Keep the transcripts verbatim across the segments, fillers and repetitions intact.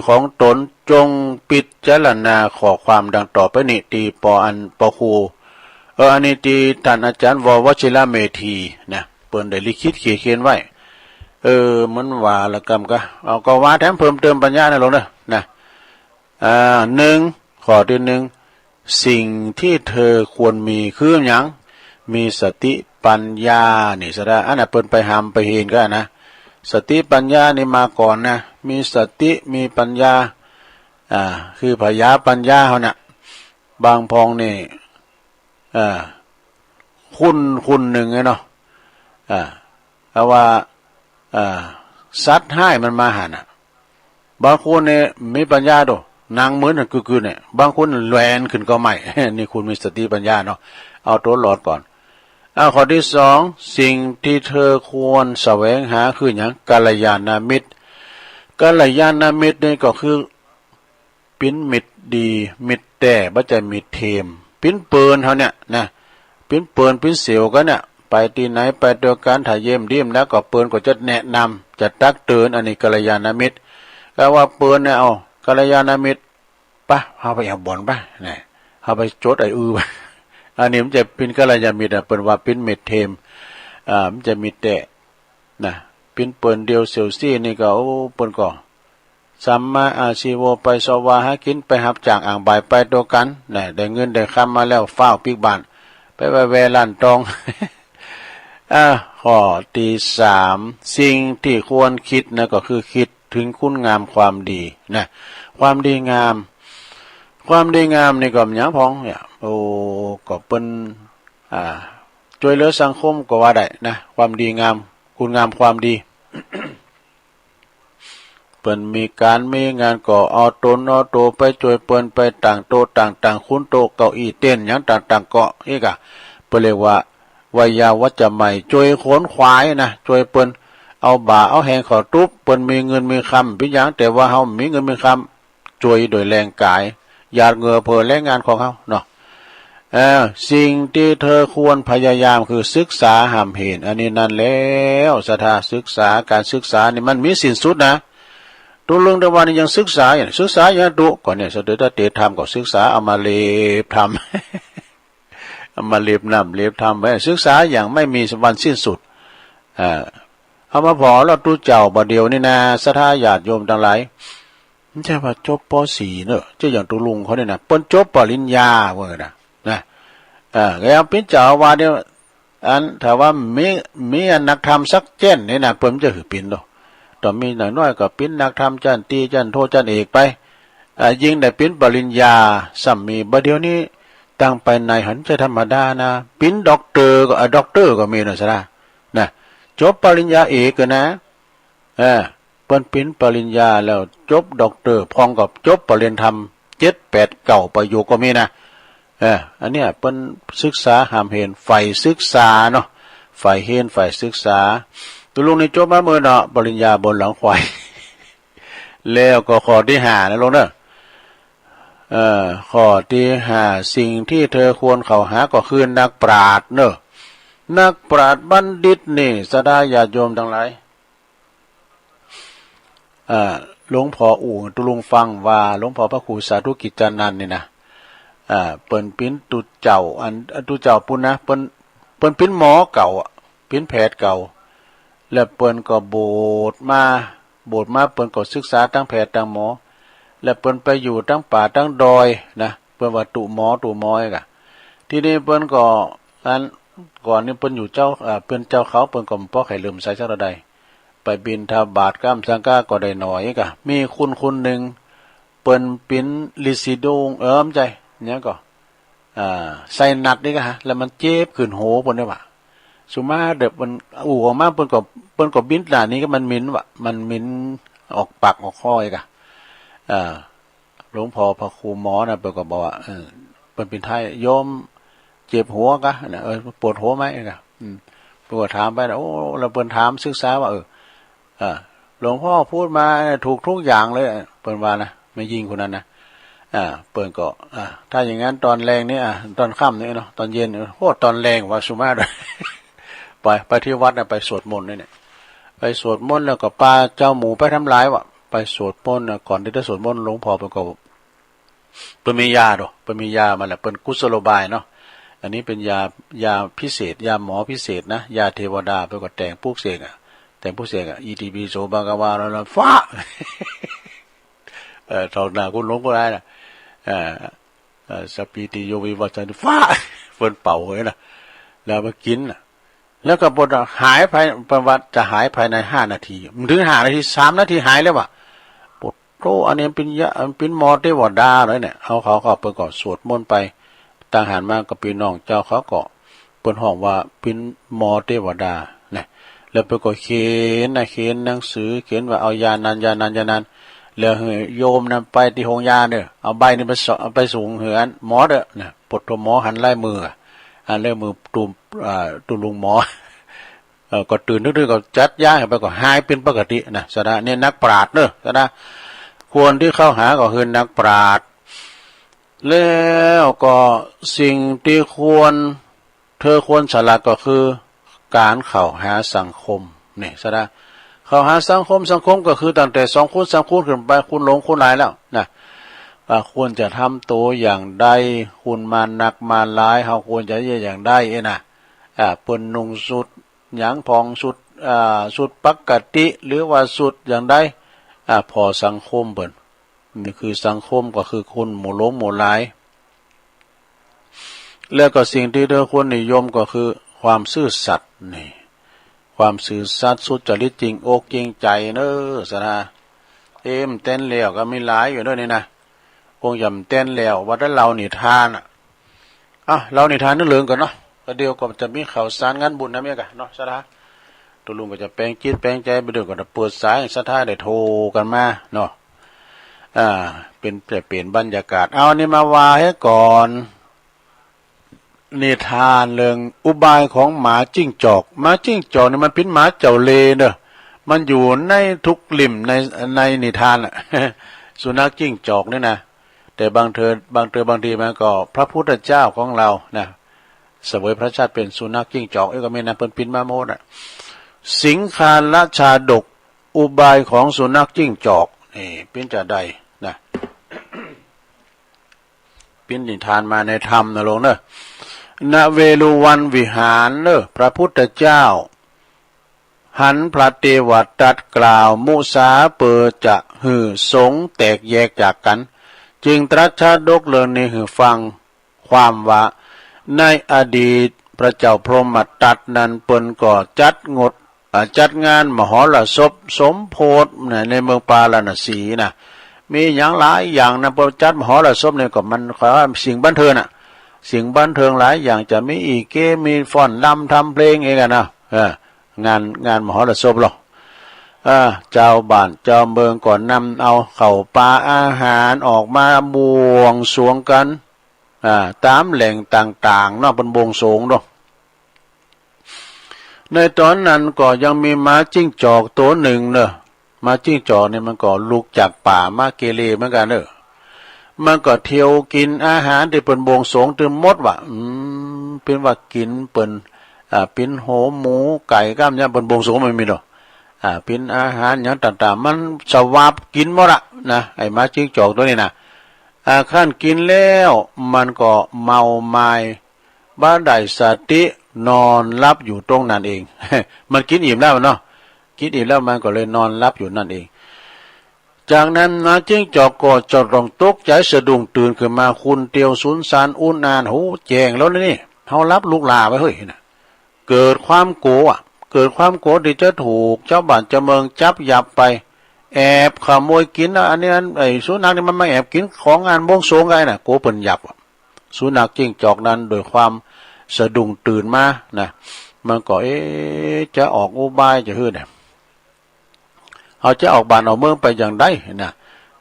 ของตน จงพิจารณาข้อความดังต่อไปนี้ ที่ปออัน ปอครู เออ อันนี้ที่ท่านอาจารย์ ว.วชิระเมธี นะ เปิ้นได้ลิขิตขีดเขียนไว้ เออ เหมือนว่าละกำกะ เอา ก็ว่าแถมเพิ่มเติมปัญญานะหลวงเด้อ นะ อ่า หนึ่ง ข้อที่หนึ่ง สิ่งที่เธอควรมีคือหยัง มีสติปัญญา นี่ซะดา อันน่ะเปิ้นไปหามไปเห็นกะนะ สติปัญญานี่มาก่อนนะ มีสติ มีปัญญา อ่า คือผญาปัญญาเฮาน่ะ บางพองนี่ อ่า คน คนหนึ่งไงเนาะ อ่า เอาว่า อ่า สัตว์ฮ้ายมันมาหั้นน่ะ บางคนเนี่ยมีปัญญาโด นั่งเหมือนกันกึกๆ เนี่ย บางคนแล่นขึ้นกอไม้ นี่คุณมีสติปัญญาเนาะ เอาตัวรอดก่อน อ่า ข้อที่สอง สิ่งที่เธอควรแสวงหาคือหยัง กัลยาณมิตร กัลยาณมิตรนี่ก็คือ ปิ้นมิตรดี มิตรแต๊ บ่ใจ้มิตรเทม ปิ้นเปิ่นเฮาเนี่ยนะ ปิ้นเปิ่นปิ้นเสียวกั๋นเนี่ย ไปตี้ไหนไปตวยกั๋น ถ้าเยี่ยมดีมแล้วก็เปิ้นก็จะแนะนำ จะตักเตือน อันนี้กัลยาณมิตร ก็ว่าเปิ้นเนี่ย เอา กัลยาณมิตร ปะ เฮาไปเอาบ่อนปะ เนี่ย เฮาไปจดไอ้อือปะ อันนี้มันจะปิ้นกัลยาณมิตรอะ เปิ้นว่าปิ้นมิตรเทม อ่า มันจะมิตรแต๊ นะ ปิ้นเปิ่นเดียวเสียวซี้นี่ก็ โอ้ เปิ้นก็ สัมมาอาชีโว ไปเซาะวาหากิ๋น ไปฮับจ้างอ่างบ่ายไปตวยกั๋น นะ ได้เงินได้คำมาแล้ว ฟ้าวปิ๊กบ้าน ไปไว้แว่ร้านตอง อ่า ข้อที่สาม สิ่งที่ควรคิดนะ ก็คือคิดถึงคุณงามความดีนะ ความดีงาม ความดีงามนี่ก็มีหยังพองเนี่ย โอ้ ก็เปิ้น อ่า ช่วยเหลือสังคมก็ว่าได้นะ ความดีงาม คุณงามความดี เปิ้นมีก๋านมีงานก็เอาตนเอาโตไปช่วยเปิ้น ไปตั้งโต๊ะตั้งตัง คูณโต๊ะเก้าอี้เต็นท์หยังต่างๆ ก็อีกอะ เปิ้นเรียกว่า ไวยาวัจจะไมย ช่วยขนขวายนะ ช่วยเปิ้น เอาบ่าเอาแฮงเข้าตุ๊บ เปิ้นมีเงินมีคำ เป๋นหยัง แต่ว่าเฮาบ่มีเงินมีคำ ช่วยโดยแรงกาย หยาดเหงื่อเพื่อแรงงานของเฮาเนาะ เออ สิ่งที่เธอควรพยายามคือศึกษาห้ามเห็น อันนี้นั่นแล้ว ศรัทธา ศึกษา ก๋านศึกษานี่มันบ่มีสิ้นสุดนะ ตุ๊ลุงตะวันนี่ยังศึกษาอยู่ ศึกษาอยู่นะตุ๊ ก็เนี่ย สะเดอะตะเตะธรรมก็ศึกษา เอามาเล็บธรรม เอามาเล็บน้ำเล็บธรรมไว้ ศึกษาอย่างไม่มีวันสิ้นสุด อ่า เอามาผ่อแล้วตุ๊เจ้าบ่าเดี่ยวนี่นะ ศรัทธาญาติโยมตังหลาย บ่ใจ้ว่าจบ ป.สี่ เนาะ เจ้าอย่างตุ๊ลุงเขาเนี่ยนะ เปิ้นจบปริญญาเว้ยนะ นะ เออ แล้วเป๋นเจ้าอาว่าสเนี่ย อัน ถ้าว่ามี มีอันนักธรรมสักเจ้นนี่นะ เปิ้นจะหื้อเป๋นเนาะ ต้องมีน้อยๆ ก็เป๋นนักธรรมจั้นตรี จั้นโท จั้นเอกไป อ่า ยิ่งได้เป๋นปริญญา ซ้ำมี บ่าเดี่ยวนี้ ตังไปไหนหันจะธรรมดานะ เป๋นด็อกเตอร์ก็ อ่า ด็อกเตอร์ก็มีนะศรัทธา นะ จบปริญญาเอกก็นะ เออ เปิ้นเป๋นปริญญาแล้ว จบด็อกเตอร์ พร้อมกับจบประเรียนธรรม เจ็ด แปด เก้า ประโยคก็มีนะ เออ อันเนี้ยเปิ้นศึกษาห้ามเห็น ใฝ่ศึกษาเนาะ ใฝ่เฮียน ใฝ่ศึกษา ตุ๊ลุงนี่จบมาเมื่อเนาะ ปริญญาบนหลังควาย แล้วก็ข้อที่ห้านะลุงเนาะ เอ่อ ข้อที่ห้า สิ่งที่เธอควรเข้าหาก็คือนักปราชญ์เนาะ นักปราชญ์บัณฑิตนี่ ศรัทธาญาติโยมตังหลาย อ่า หลวงพ่ออู้ตุ๊ลุงฟังว่า หลวงพ่อพระครูสาธุกิจจานันท์นี่นะ อ่า เปิ้นเป๋นตุ๊เจ้า อัน ตุ๊เจ้าปู้นนะ เปิ้น เปิ้นเป๋นหมอเก่าอะ เป๋นแพทย์เก่า แล้วเปิ้นก็บวชมา บวชมาเปิ้นก็ศึกษาตังแพทย์ตังหมอ แล้วเปิ้นไปอยู่ตังป่าตังดอยนะ เปิ้นว่าตุ๊หมอ ตุ๊หมอเอกอะ ทีนี้เปิ้นก็ อัน ก่อนนี้เปิ้นอยู่เจ้า เอ่อ เปิ้นเจ้าเขา เปิ้นก็บ่ใค่เหลื่อมใสสักเท่าใด ไปบิณฑบาตก้ามสังฆาก็ได้หน่อยเอกอะ มีคนคนหนึ่ง เปิ้นเป๋นฤๅษีดง เออ บ่ใจ้ หยังก็ อ่า ใส่นัดนี่ก็ฮะ แล้วมันเจ็บขึ้นหูเปิ้นเนี่ยว่ะ สุมาเดี๋ยวเปิ้นอู้ออกมา เปิ้นก็ เปิ้นก็บิณฑบาตนี่ก็มันเหม็นว่ะ มันเหม็นออกปากออกคอเอกอะ อ่า หลวงพ่อพระครูหมอนะ เปิ้นก็บอกว่า เออ เปิ้นเป๋นไทย โยมเจ็บหัวกะนะ เออ ปวดหัวไหมกะ อืม เปิ้นก็ถามไปนะ โอ้ แล้วเปิ้นถามศึกษาว่า เออ อ่า หลวงพ่อพูดมาถูกทุกอย่างเลย เปิ้นว่านะ แม่ญิงคนนั้นนะ อ่า เปิ้นก็ อ่า ถ้าอย่างนั้นตอนแลงนี้ อ่า ตอนค่ำนี้เนาะ ตอนเย็น โอ้ ตอนแลงว่าสุมาด้วย ไป ไปที่วัดนะ ไปสวดมนต์นี่เนี่ย ไปสวดมนต์แล้วก็ปาเจ้าหมู่ไปทำลายว่ะ ไปสวดมนต์นะ ก่อนที่จะสวดมนต์หลวงพ่อเปิ้นก็ เปิ้นมียาดอก เปิ้นมียามาแหละ เปิ้นกุศโลบายเนาะ อันนี้เป็นยา ยาพิเศษ ยาหมอพิเศษนะ ยาเทวดา เปิ้นก็แต่งปลุกเสกอะ แต่งปลุกเสกอะ อิติปิโสภะคะวา แล้วนะ ฟ้า เอ่อ ท่องหน้าคุณหลวงก็ได้นะ เอ่อ เอ่อ สัพพีติโยวิวัชชันติ ฟ้า เปิ้นเป่าเลยนะ แล้วมากินนะ แล้วก็บ่หายภาย เปิ้นว่าจะหายภายในห้านาที มันถึงห้านาที สามนาทีหายแล้วว่ะ โอ้โห อันนี้เป็นยา เป็นหมอเทวดาเลยเนี่ย เอาเขาก็ เปิ้นก็สวดมนต์ไป ต่างหันมาก็พี่น้องเจ้าเขาก็ เปิ้นฮ้องว่าเป็นหมอเทวดานะ แล้วเปิ้นก็เขียนนะ เขียนหนังสือ เขียนว่าเอายานั้น ยานั้น ยานั้น แล้วให้โยมนั้นไปที่โฮงยาเด้อ เอาใบนี้ไปส- เอาไปส่งหื้ออันหมอเด้อนะ ปวดหัวหมอหันลายมืออะ อ่า ลายมือตุ่ม อ่า ตุ่มลุงหมอ เอ่อ ก็ตื่นนึกๆ ก็จัดยาให้ไปก็หายเป็นปกตินะ สะดา เนี่ยนักปราชญ์เนอะ สะดา ควรที่เข้าหาก็คือนักปราชญ์ แล้วก็สิ่งที่ควร เธอควรสละก็คือการเข้าหาสังคม นี่สะดา เข้าหาสังคม สังคมก็คือตั้งแต่สองคนสามคนขึ้นไป คนหลวงคนหลายแล้วนะ ว่าควรจะทำตัวอย่างใด คนมานักมาหลาย เฮาควรจะเยียะอย่างใดเอ้ยนะ อ่า เปิ้นนุ่งชุดหยังผ่อง ชุด อ่า ชุดปกติ หรือว่าชุดอย่างใด อ่า ผ่อสังคมเปิ้น นี่คือสังคมก็คือคนหมู่หลวงหมู่หลาย แล้วก็สิ่งที่เธอควรนิยมก็คือความซื่อสัตย์นี่ ความซื่อสัตย์สุจริตจริงอกจริงใจเนอะ สะดา เอ้ย มันเต้นแล้วก็มีหลายอยู่เนอะนี่นะ คงจะมันเต้นแล้ว ว่าแต่เล่านิทานอะ อ่ะ เล่านิทานนิดนึงก่อนเนาะ ก็เดี๋ยวก็จะมีข่าวสารงานบุญนะเมียกะเนาะ สะดา ตกลงก็จะแปลงจิตแปลงใจไปด้วย ก็จะเปิดสายให้ศรัทธาได้โทรกันมาเนาะ อ่า เป็น จะเปลี่ยนบรรยากาศ เอาอันนี้มาว่าให้ก่อน นิทานเรื่องอุบายของหมาจิ้งจอก หมาจิ้งจอกนี่มันเป็นหมาเจ้าเล่ห์เนอะ มันอยู่ในทุกเล่มใน ในนิทานอะ สุนัขจิ้งจอกนี่นะ แต่บางเทื่อ บางเทื่อบางทีมันก็พระพุทธเจ้าของเรานะ เสวยพระชาติเป็นสุนัขจิ้งจอก เอ้ย ก็มีนะ เปิ้นปิ้นมาหมดอะ สิงคาลชาดก อุบายของสุนัขจิ้งจอก นี่ปิ้นจะได้นะ ปิ้นนิทานมาในธรรมนะหลวงเนอะ ณ เวฬุวันวิหารเนอะ พระพุทธเจ้า หันพระเทวทัตกล่าวมุสาเปื้อจะหื้อสงฆ์แตกแยกจากกัน จึงตรัสชาดกเรื่องนี้หื้อฟัง ความว่า ในอดีตพระเจ้าพรหมทัตนั้นเปิ้นก็จัดงด อ่า จัดงานมหรสพสมโภชนะ ในเมืองปาราณสีนะ มีอย่างหลายอย่างนะ เปิ้นจัดมหรสพเนี่ยก็มัน เขาว่าสิ่งบันเทิงน่ะ สิ่งบันเทิงหลายอย่าง จะมีอีเก มีฟ้อนรำทำเพลงเองอะนะ เออ งาน งานมหรสพหรอก อ่า เจ้าบ้านเจ้าเมืองก็นำเอาข้าวปลาอาหารออกมาบวงสรวงกัน อ่า ตามแหล่งต่างๆ เนาะ เปิ้นบวงสรวงเนาะ ในตอนนั้นก็ยังมีหมาจิ้งจอกตัวหนึ่งเนอะ หมาจิ้งจอกนี่มันก็ลุกจากป่ามาเกเรเหมือนกันเนอะ มันก็เที่ยวกินอาหารตี้เปิ้นบวงสรวงตี้หมดว่ะ อืม เปิ้นว่ากินเปิ้น อ่า ปิ้นหัวหมูไก่ก้ามหยังเปิ้นบวงสรวงมันมีเนาะ อ่า ปิ้นอาหารหยังต่างๆ มันสวาปกินหมดอะนะ ไอ้หมาจิ้งจอกตัวนี้นะ อ่า ครั้นกินแล้วมันก็เมาไม้ บ่ได้สติ นอนหลับอยู่ตรงนั้นเอง มันกินอิ่มแล้วเนาะ กินอิ่มแล้วมันก็เลยนอนหลับอยู่นั่นเอง จากนั้นหมาจิ้งจอกก็จะต้องตกใจสะดุ้งตื่นขึ้นมา คุณเตียวสุญสารอุณาน โห แจ้งแล้วนี่ เฮาหลับลุกลาไว้เฮ้ยนะ เกิดความกลัวอะ เกิดความกลัวที่จะถูกชาวบ้านชาวเมืองจับหยับไป แอบขโมยกินนะ อันนี้อัน ไอ้สุนัขนี่มันมาแอบกินของงานบวงสรวงไงนะ กลัวเปิ้นหยับอะ สุนัขจิ้งจอกนั้นด้วยความสะดุ้งตื่นมานะ มันก็ เอ๊ะ จะออกอุบายจะหื้อเนี่ย เฮาจะออกบ้านออกเมืองไปอย่างใดนะ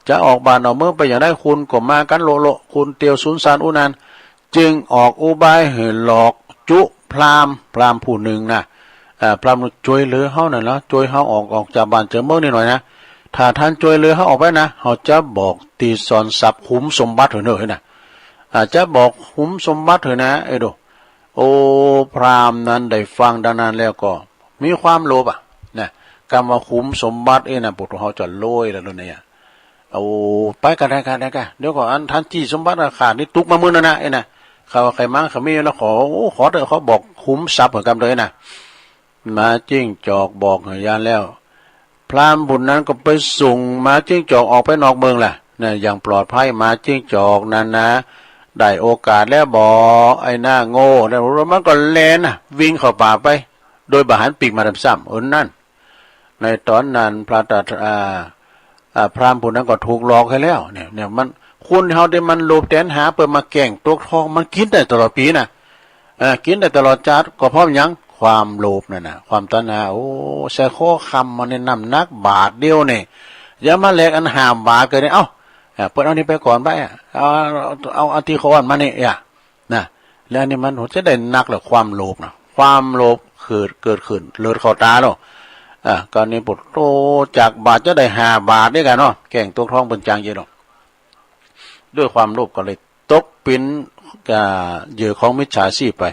จะออกบ้านออกเมืองไปอย่างใด คนก็มากันโละๆ คุณเตียวสุญสารอุณาน จึงออกอุบายหื้อหลอกจุพราหมณ์ พราหมณ์ผู้หนึ่งนะ อ่า พราหมณ์ช่วยเหลือเฮาหน่อยนะ ช่วยเฮาออก ออกจากบ้านจากเมืองนี่หน่อยนะ ถ้าท่านช่วยเหลือเฮาออกไปนะ เฮาจะบอกตี้ซ่อนทรัพย์ขุมสมบัติหื้อเนอะนะ อ่า จะบอกขุมสมบัติหื้อนะ เอ้ยดู โอ้ พราหมณ์นั้นได้ฟังดังนั้นแล้วก็มีความโลภอะนะ กำว่าขุมสมบัติเอ้ยนะ พวกเฮาจะรวยแล้วเนี่ย เอาไปกันได้กันได้กัน เดี๋ยวก่อน อันท่านจี้สมบัติข้านี่ตกมามื้อนั้นนะเอ้ยนะ ข้าว่าใครมั่งข้ามีแล้ว ขอ โอ้ ขอเถอะ ขอบอกขุมทรัพย์เหมือนกันเลยนะ หมาจิ้งจอกบอกให้ยานแล้ว พราหมณ์ผู้นั้นก็ไปส่งหมาจิ้งจอกออกไปนอกเมืองล่ะ เนี่ย อย่างปลอดภัย หมาจิ้งจอกนั้นนะ ได้โอกาสแล้วบอกไอ้หน้าโง่ แล้วมันก็แล่นนะ วิ่งเข้าป่าไป โดยบ่หันปีกมาซ้ำๆ เออ นั่น ในตอนนั้นพระตถา อ่า อ่า พราหมณ์ผู้นั้นก็ถูกหลอกให้แล้ว เนี่ย เนี่ย มัน คนเฮาที่มันโลภแตนหาเพื่อมาแกล้งตกทอง มันกินได้ตลอดปีนะ เออ กินได้ตลอดชาติ ก็เพราะหยัง ความโลภนั่นนะ ความตัณหา โอ้ ใส่ข้อคำมันนี่น้ำหนักบาทเดียวนี่ อย่ามาแลกอันห้าบาทก็ได้ เอ้า เออ เปิ้นเอานี่ไปก่อนไปอะ เอา เอา เอาอันที่เขาอ้อนมานี่อะ นะ แล้วอันนี้มันจะได้หนักแหละ ความโลภนะ ความโลภเกิด เกิดขึ้น เลิดเข้าตาแล้ว อ่ะ ก็นี่ปุ๊ดโต จากบาทจะได้ห้าบาทด้วยกันเนาะ แกล้งตกทองเปิ้นจังเยอะเนาะ ด้วยความโลภก็เลยตกเป็น อ่า เหยื่อของมิจฉาชีพไป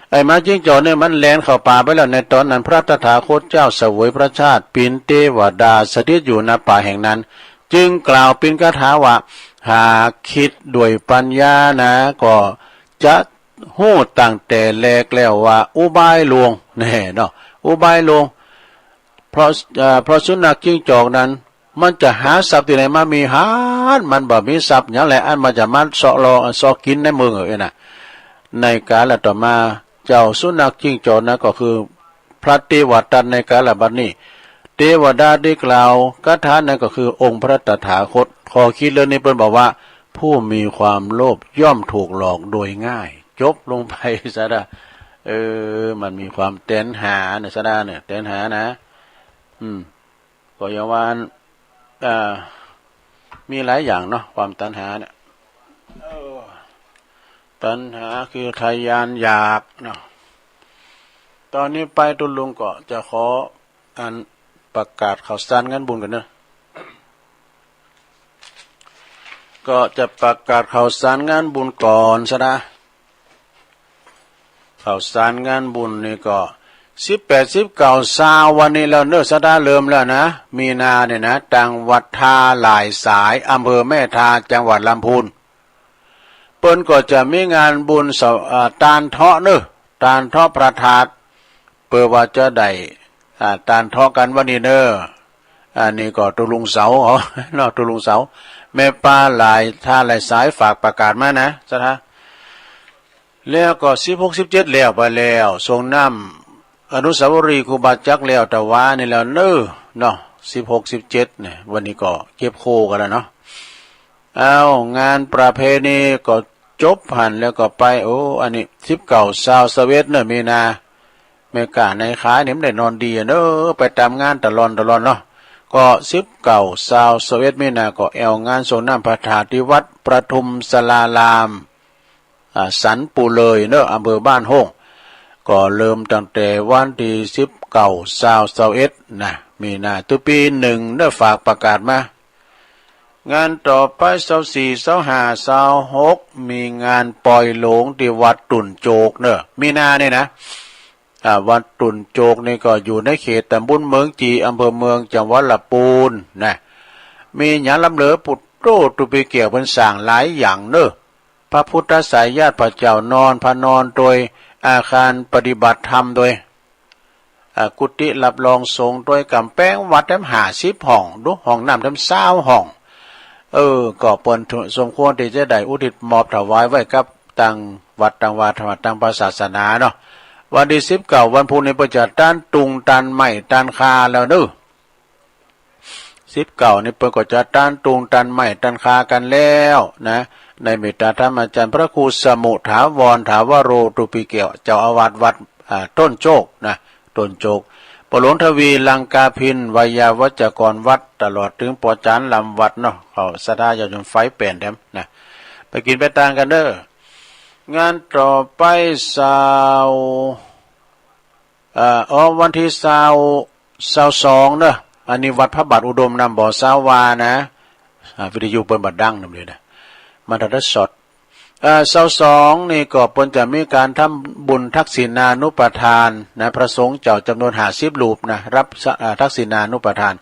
ไอ้หมาจิ้งจอกเนี่ยมันแล่นเข้าป่าไปแล้ว ในตอนนั้นพระตถาคตเจ้าเสวยพระชาติเป็นเทวดาสถิตอยู่ณป่าแห่งนั้น จึงกล่าวเป็นคาถาว่า หากคิดด้วยปัญญานะ ก็จะฮู้ตั้งแต่แรกแล้วว่าอุบายลวง แน่เนาะ อุบายลวง เพราะ เอ่อ เพราะสุนัขจิ้งจอกนั้น มันจะหาทรัพย์ที่ไหนมามี หาดมันบ่มีทรัพย์หยังแหละ อันมันจะมาเซาะเลาะเซาะกินในเมืองเอ้ยนะ ในกาลต่อมา เจ้าสุนัขจิ้งจอกนั้นก็คือพระเทวทัตในกาลบัดนี้ เทวดาได้กล่าวคาถานั้นก็คือองค์พระตถาคต ข้อคิดเรื่องนี้เปิ้นบอกว่า ผู้มีความโลภย่อมถูกหลอกโดยง่าย จบลงไปซะนะ เออ มันมีความแตนหาเนี่ยซะนะเนี่ย แตนหานะ อืม ก็อย่างว่า อ่า มีหลายอย่างเนาะ ความตัณหาเนี่ย เออ ตัณหาคือทะยานอยากเนาะ ตอนนี้ไปตุ๊ลุงก็จะขออันประกาศข่าวสารงานบุญก่อนเนอะ ก็จะประกาศข่าวสารงานบุญก่อนซะนะ ข่าวสารงานบุญนี่ก็ สิบแปด สิบเก้า ซาว วันนี้แล้วเนอะ สตาร์ทเริ่มแล้วนะ มีนาเนี่ยนะ ตังวัดท่าหลายสาย อำเภอแม่ทา จังหวัดลำพูน เปิ้นก็จะมีงานบุญเสา อ่า ตานเทาะเนอะ ตานเทาะพระธาตุ เปิ้นว่าจะได้ อ่า ตานเทาะกันวันนี้เนอะ อันนี้ก็ตุ๊ลุงเสา เนาะ ตุ๊ลุงเสา แม่ป้าหลายท่าหลายสายฝากประกาศมานะ สตาร์ท แล้วก็ สิบหก สิบเจ็ด แล้วไปแล้ว ส่งน้ำอนุสาวรีย์ครูบาจักรแล้ว แต่ว่านี่แล้วเนอะ เนาะ สิบหก สิบเจ็ด เนี่ย วันนี้ก็เก็บโคกันแล้วเนาะ เอา งานประเพณีก็จบหั้นแล้วก็ไป โอ้ อันนี้ สิบเก้า ซาว ซาวเอ็ด เนอะ มีนา แม่ค้าในขายนี่มันได้นอนดีอะเนอะ ไปตามงานตะลอนตะลอนเนาะ ก็ สิบเก้า ซาว ซาวเอ็ด มีนา ก็แอวงานส่งน้ำพระธาตุที่วัดประทุมศาลาราม อ่า สันปูเลยเนอะ อำเภอบ้านโฮ่ง ก็เริ่มตั้งแต่วันที่ สิบเก้า ซาว ซาวเอ็ด นะ มีนา ตุ๊ปีหนึ่งเนอะ ฝากประกาศมา งานต่อไป ซาวสี่ ซาวห้า ซาวหก มีงานปอยหลวงที่วัดตุ่นโจกเนอะ มีนาเนี่ยนะ อ่า วัดตุ่นโจกนี่ก็อยู่ในเขตตำบลเมืองจี อำเภอเมือง จังหวัดลำพูนนะ มีหยังล้ำเหลือปุตโตตุปีเกี่ยวเปิ้นสร้างหลายอย่างเนอะ พระพุทธไสยญาติ พระเจ้านอน พระนอนโตย อาคารปฏิบัติธรรมโตย อ่า กุฏิรับรองสงฆ์โตย กำแพงวัดแถมห้าสิบห้อง ดูห้องน้ำแถมซาวห้อง เออ ก็เปิ้นสมควรที่จะได้อุทิศมอบถวายไว้กับตังวัดตังวา ตังพระศาสนาเนาะ วันที่ สิบเก้า วันพุธนี้เปิ้นจะตันตุงตันไม้ตันคาแล้วเนอะ สิบเก้า นี่เปิ้นก็จะตันตุงตันไม้ตันคากันแล้วนะ ในเมตตาธรรมอาจารย์พระครูสมุถาวร ถาวโร ตุปีเกี่ยว เจ้าอาวาสวัด อ่า ต้นโจกนะ ต้นโจก ปอหลวงทวี ลังกาภิน ไวยาวัจกรวัด ตลอดถึงปอจานลำวัดเนาะ เขาศรัทธาญาติโยมไฟแป่นแถมนะ ไปกินไปตางกันเด้อ งานต่อไป ซาว เอ่อ อ๋อ วันที่ ซาว ซาวสอง เนอะ อันนี้วัดพระบาทอุดมนำบ่อซาวานะ อ่า วิทยุเปิ้นบ่ดังนำเลยนะ มันทันได้สด เอ่อ ซาวสองนี่ก็เปิ้นจะมีการทำบุญทักษิณานุปทานนะ พระสงฆ์เจ้าจำนวนห้าสิบรูปนะ รับสะ เอ่อ ทักษิณานุปทาน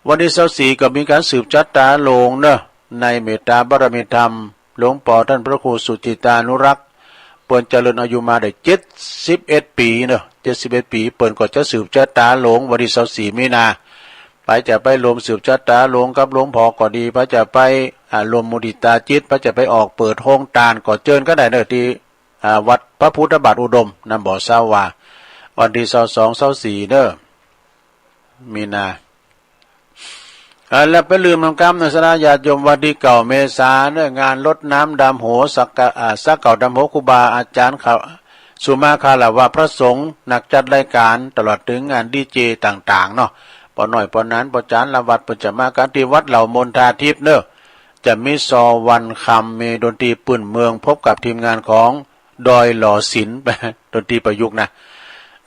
วันที่ซาวสี่ก็มีการสืบชะตาหลวงเนอะ ในเมตตาบารมีธรรม หลวงปอท่านพระครูสุจิตานุรักษ์ เปิ้นเจริญอายุมาได้เจ็ดสิบเอ็ดปีเนอะ เจ็ดสิบเอ็ดปี เปิ้นก็จะสืบชะตาหลวงวันที่ซาวสี่มีนา ไผจะไปร่วมสืบชะตาหลวงกับหลวงพ่อก็ดี ไผจะไป อ่า ร่วมมุทิตาจิต ไผจะไปออกเปิดโฮงตานก็เจิญกั๋นได้เนอะ ตี้ อ่า วัดพระพุทธบาทอุดม นำบ่อซาวา วันตี้ซาวสอง ซาวสี่เนอะ มีนา อ่า แล้วไปลืมนำกำเนอะ ศรัทธาญาติโยม วันตี้เก้าเมษาเนอะ งานรดน้ำดำหัวสักกะ อ่า สักเก้าดำหัวครูบาอาจารย์เขา สุมาคารวะพระสงฆ์ นักจัดรายการ ตลอดถึงงานดีเจต่างๆ เนาะ ป้อน้อยป้อหนานป้อจ๋ารละวัด เปิ้นจะมากั๋นตี้วัดเหล่ามณฑาทิพย์เนอะ จะมีซอวันคำ มีดนตรีปื้นเมือง พบกับทีมงานของดอยหล่อศิลป์ ดนตรีประยุกต์นะ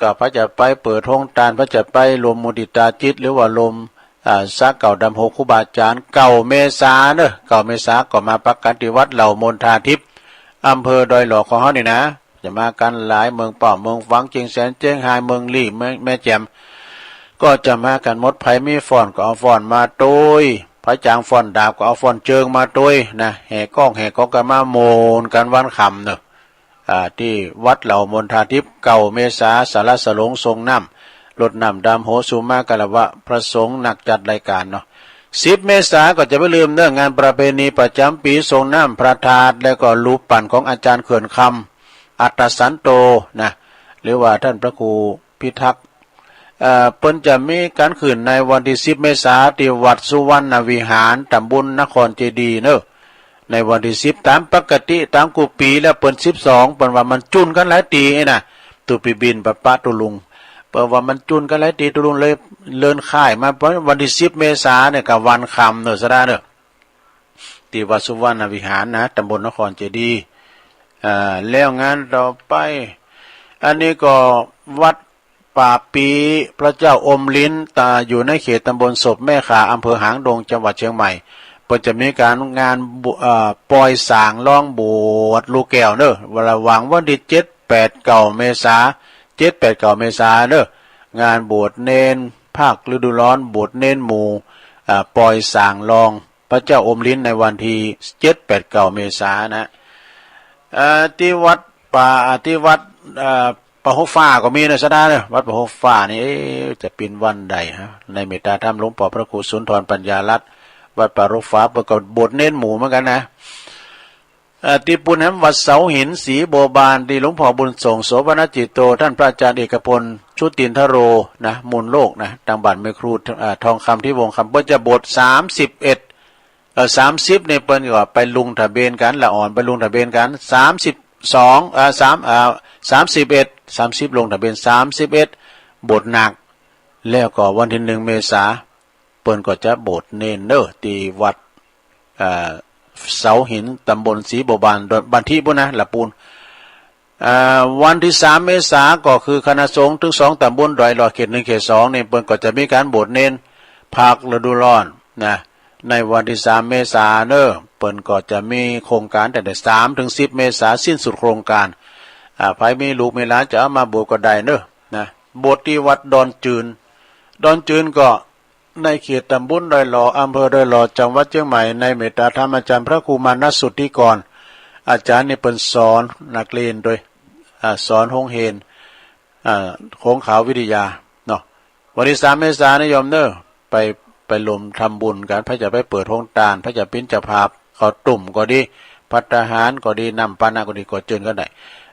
ก็ไผจะไปเปิดโฮงตาน ไผจะไปร่วมมุทิตาจิต หรือว่าร่วม อ่า สักเก้าดำหัวครูบาอาจารย์ เก้าเมษาเนอะ เก้าเมษาก็มาปักกั๋นตี้วัดเหล่ามณฑาทิพย์ อำเภอดอยหล่อของเฮานี่นะ จะมากั๋นหลาย เมืองเป้า เมืองฝาง เจียงแสน เจียงฮาย เมืองลี้ เมืองแม่แจ่ม ก็จะมากั๋นหมด ไผมีฟ้อนก็เอาฟ้อนมาตวย ไผจางฟ้อนดาบก็เอาฟ้อนเจิงมาตวยนะ แห่ก้องแห่กองกั๋นมาม่วนกั๋นวันค่ำเนอะ อ่า ตี้วัดเหล่ามณฑาทิพย์ เก้าเมษา ศาลาสโลงส่งน้ำ รดน้ำดำหัวสุมาคารวะพระสงฆ์ นักจัดรายการเนาะ สิบเมษาก็จะไม่ลืมเนอะ งานประเพณีประจ๋ำปี๋ส่งน้ำพระธาตุ แล้วก็รูปปั้นของอาจารย์เขื่อนคำ อัตตสันโตนะ หรือว่าท่านพระครูพิทักษ์ เอ่อ เปิ้นจะมีกั๋นขึ้นในวันตี้สิบเมษา ตี้วัดสุวรรณวิหาร ตำบลนครเจดีย์เนอะ ในวันตี้สิบ ต๋ามปกติ ต๋ามกู้ปี๋แล้วเปิ้นสิบสอง เปิ้นว่ามันจุ่นกั๋นหลายตี้นะ ตุ๊ปี๋บิณฑบาตตุ๊ลุง เปิ้นว่ามันจุ่นกั๋นหลายตี้ตุ๊ลุง เลยเลื่อนค่ายมา เปิ้นวันตี้สิบเมษาเนี่ย ก็วันค่ำเนอะ ศรัทธาเนอะ ตี้วัดสุวรรณวิหารนะ ตำบลนครเจดีย์ อ่า แล้วงานต่อไป อันนี้ก็วัดป่าปี๋ พระเจ้าอมฤๅนตา อยู่ในเขตตำบลศพแม่ข่า อำเภอหางดง จังหวัดเชียงใหม่ เปิ้นจะมีการงานบุ เอ่อ ปล่อยสางรองโบสถ์ลูกแก้วเนอะ ระหว่างวันตี้เจ็ด แปด เก้า เมษา เจ็ด แปด เก้า เมษาเนอะ งานโบสถ์เณรภาคฤดูร้อน โบสถ์เณรหมู่ อ่า ปล่อยสางรอง พระเจ้าอมฤๅนในวันตี้เจ็ด แปด เก้า เมษานะ เอ่อ ตี้วัดป่า อ่า ตี้วัด เอ่อ ป่าฮกฟ้าก็มีนะ ศรัทธาเนอะ วัดป่าฮกฟ้านี่ เอ๊ะ จะเป๋นวันใดฮะ ในเมตตาธรรมหลวงปอพระครูสุนทรปัญญารัตน์ วัดป่าฮกฟ้าเปิ้นก็โบสถ์เณรหมู่เหมือนกั๋นนะ เอ่อ ตี้ปูนแหมวัดเสาหินศรีบัวบาน ตี้หลวงพ่อบุญส่ง โสภณจิตโต ต้านพระอาจ๋ารย์เอกพล ชุตินทโร นะ มูลโลกนะ ตางบ้านแม่ครู เอ่อ ทองคำ ตี้วงคำ เปิ้นจะโบสถ์สามสิบเอ็ด เอ่อ สามสิบ นี่เปิ้นก็ไปลงทะเบียนกั๋น ละอ่อนไปลงทะเบียนกั๋น สามสิบสอง เอ่อ สาม เอ่อ สามสิบเอ็ด สามสิบ ลงทะเบียน สามสิบเอ็ด โบสถ์หนัก แล้วก็วันตี้หนึ่ง เมษา เปิ้นก็จะโบสถ์เณรเนอะ ตี้วัด เอ่อ เสาหิน ตำบลศรีบัวบาน บ้านตี้ปูนนะ ละปูน เอ่อ วันตี้สาม เมษา ก็คือคณะสงฆ์ตึงสองตำบลดอยหล่อ เขตหนึ่ง เขตสอง นี่ เปิ้นก็จะมีการโบสถ์เณรภาคฤดูร้อนนะ ในวันตี้สาม เมษาเนอะ เปิ้นก็จะมีโครงการตั้งแต่สามถึงสิบ เมษา สิ้นสุดโครงการ อ่า ใผมีลูกมีหลานจะเอามาโบสถ์ก็ได้เนอะ นะ โบสถ์ตี้วัดดอนจืน ดอนจืนก็ ในเขตตำบลดอยหล่อ อำเภอดอยหล่อ จังหวัดเชียงใหม่ ในเมตตาธรรมอาจ๋ารย์พระครูมานะสุทธิกร อาจ๋ารย์นี่เปิ้นสอนนักเรียนโดย อ่า สอนโฮงเฮียน อ่า โขงขาววิทยาเนาะ วันตี้สาม เมษานะโยมเนอะ ไป ไปร่วมทำบุญกั๋น ไผจะไปเปิดโฮงตาน ไผจะเป๋นเจ้าภาพ ข้าวต้มก็ดี ภัตตาหารก็ดี น้ำปานะก็ดี ก็เจิญกั๋นได้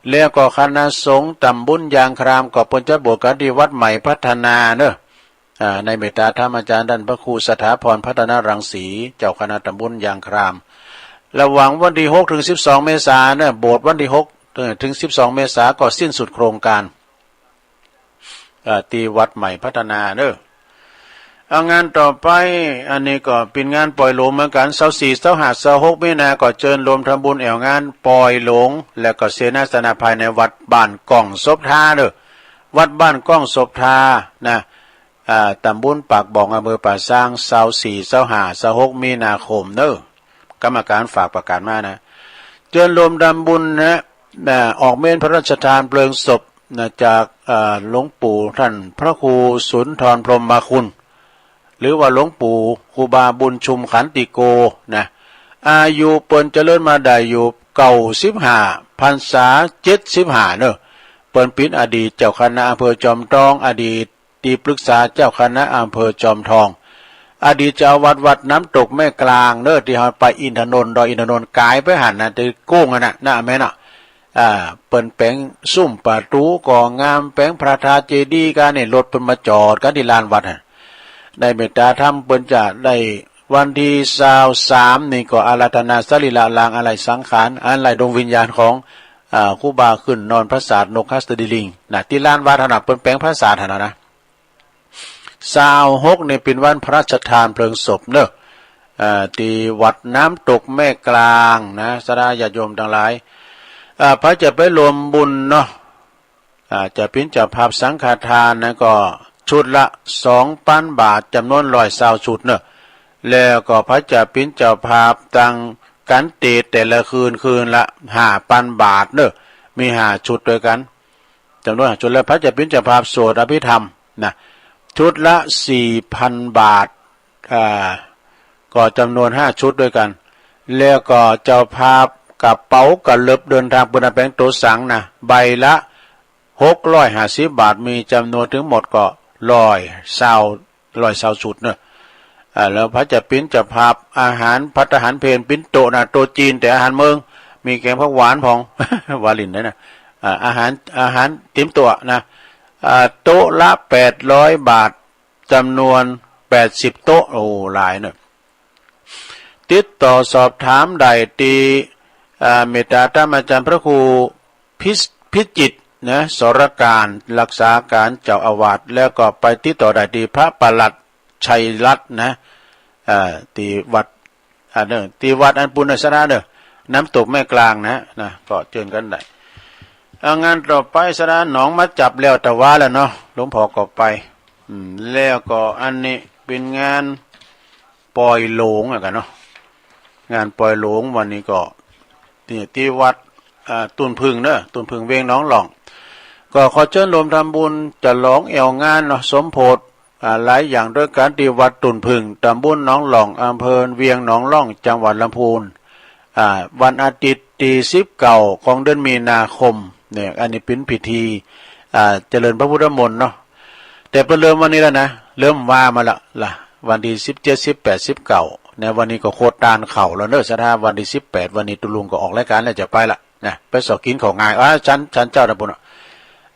แล้วก็คณะสงฆ์ตำบลยางคราม ก็เปิ้นจะโบสถ์กั๋นตี้วัดใหม่พัฒนาเนอะ อ่า ในเมตตาธรรมอาจ๋ารย์ต้านพระครูสถาพรพัฒนรังสี เจ้าคณะตำบลยางคราม ระหว่างวันตี้หกถึงสิบสอง เมษาเนอะ โบสถ์วันตี้หก เอ่อ ถึงสิบสอง เมษา ก็สิ้นสุดโครงการ เอ่อ ตี้วัดใหม่พัฒนาเนอะ เอางานต่อไป อันนี้ก็เป๋นงานปล่อยหลวงเหมือนกั๋น ซาวสี่ ซาวห้า ซาวหก มีนา ก็เจิญร่วมทำบุญแอ่วงานปล่อยหลวง แล้วก็เสนาสนะภายในวัดบ้านก้องศพทาเนอะ วัดบ้านก้องศพทานะ อ่า ตำบลปากบ่อง อำเภอป่าซาง ซาวสี่ ซาวห้า ซาวหก มีนาคมเนอะ กรรมการฝากประกาศมานะ เจิญรวมทำบุญนะ นะ ออกเมรุพระราชทานเพลิงศพนะ จาก เอ่อ หลวงปู่ท่านพระครูสุนทรพรหมคุณ หรือว่าหลวงปู่ครูบาบุญชุมขันติโกนะ อายุเปิ้นเจริญมาได้อยู่เก้าสิบห้า พรรษาเจ็ดสิบห้าเนอะ เปิ้นเป๋นอดีตเจ้าคณะอำเภอจอมทอง อดีต ที่ปรึกษาเจ้าคณะอำเภอจอมทอง อดีตเจ้าวัดวัดน้ำตกแม่กลางเนอะ ที่เฮาไปอินทนนท์ ดอยอินทนนท์กายไปหั้นนะ ที่โก้งหั้นนะ นะแม่นเนาะ อ่า เปิ้นแป๋งซุ่มประตู๋ก็งาม แป๋งพระธาตุเจดีย์กั๋นนี่ รถเปิ้นมาจอดกั๋นที่ลานวัดหั้น ได้เมตตาธรรม เปิ้นจะได้วันที่ซาวสามนี่ก็อาราธนาสรีระรางอาลัยสังขาร อาลัยดวงวิญญาณของ อ่า ครูบาขึ้นนอนปราสาทนกหัสดีลิงนะ ที่ลานวัดหั้นนะ เปิ้นแป๋งปราสาทหั้นนะ ซาวหกนี่เป๋นวันพระราชทานเพลิงศพเนอะ เอ่อ ที่วัดน้ำตกแม่กลางนะ ศรัทธาญาติโยมตังหลาย อ่า ใผจะไปร่วมบุญเนาะ อ่า จะเป๋นเจ้าภาพสังฆทานนะ ก็ชุดละสองปันบาท จ๋ำนวนร้อยซาวชุดเนอะ แล้วก็ใผจะเป๋นเจ้าภาพตังก๋านเตศน์แต่ละคืน คืนละห้าปันบาทเนอะ มีห้าชุดด้วยกั๋น จ๋ำนวนห้าชุด แล้วใผจะเป๋นเจ้าภาพสวดอภิธรรมนะ ชุดละสี่ปันบาท อ่า ก็จ๋ำนวนห้าชุดด้วยกั๋น แล้วก็เจ้าภาพกระเป๋ากระเลิบเดินทาง เปิ้นเอาแป๋งโตสังนะ ใบละหกร้อยห้าสิบบาท มีจ๋ำนวนทั้งหมดก็ร้อยซาว ร้อยซาวชุดเนอะ อ่า แล้วใผจะเป๋นเจ้าภาพอาหารภัตตาหารเพล เป๋นโต๊ะนะ โต๊ะจีน แต่อาหารเมือง มีแกงผักหวานพอง วาลินได้นะ อ่า อาหาร อาหารเตรียมโต๊ะนะ อ่า โต๊ะละแปดร้อยบาท จ๋ำนวนแปดสิบโต๊ะ โอ้ หลายเนอะ ติดต่อสอบถามได้ที่ อ่า เมตตาธรรมอาจารย์พระครูพิส- พิจิตรนะ สรการ รักษาการเจ้าอาวาส แล้วก็ไปติดต่อได้ที่พระปลัดชัยรัตน์นะ อ่า ที่วัด อ่า เนอะ ที่วัดอันปูนศรัทธาเนอะ น้ำตกแม่กลางนะ นะ ก็เจิญกั๋นได้ อ่า งานต่อไปศรัทธาหนองมาจับแล้ว แต่ว่าแล้วเนาะ หลวงพ่อก็ไป อืม แล้วก็อันนี้เป๋นงานปล่อยโลงอะกั๋นเนาะ งานปล่อยโลงวันนี้ก็ ที่ ที่วัด อ่า ตุ่นผึ้งเนอะ ตุ่นผึ้งเวียงหนองหล่อง ก็ขอเจิญร่วมทำบุญฉลองแอวงานเนาะ สมโภช อ่า หลายอย่างด้วยกั๋นที่วัดตุ่นผึ้ง ตำบลหนองหล่อง อำเภอเวียงหนองหล่อง จังหวัดลำพูน อ่า วันอาทิตย์ที่สิบเก้าของเดือนมีนาคมเนี่ย อันนี้เป๋นพิธี อ่า เจริญพระพุทธมนต์เนาะ แต่เปิ้นเริ่มวันนี้แล้วนะ เริ่มว่ามาละล่ะ วันที่สิบเจ็ด สิบแปด สิบเก้า ในวันนี้ก็โคตานเข้าแล้วเนอะศรัทธา วันที่สิบแปด วันนี้ตุ๊ลุงก็ออกรายการแล้วจะไปละ นะ ไปสอบกิ๋นข้าวงาย อ่า ฉัน ฉันเจ้านะปุ้นเนาะ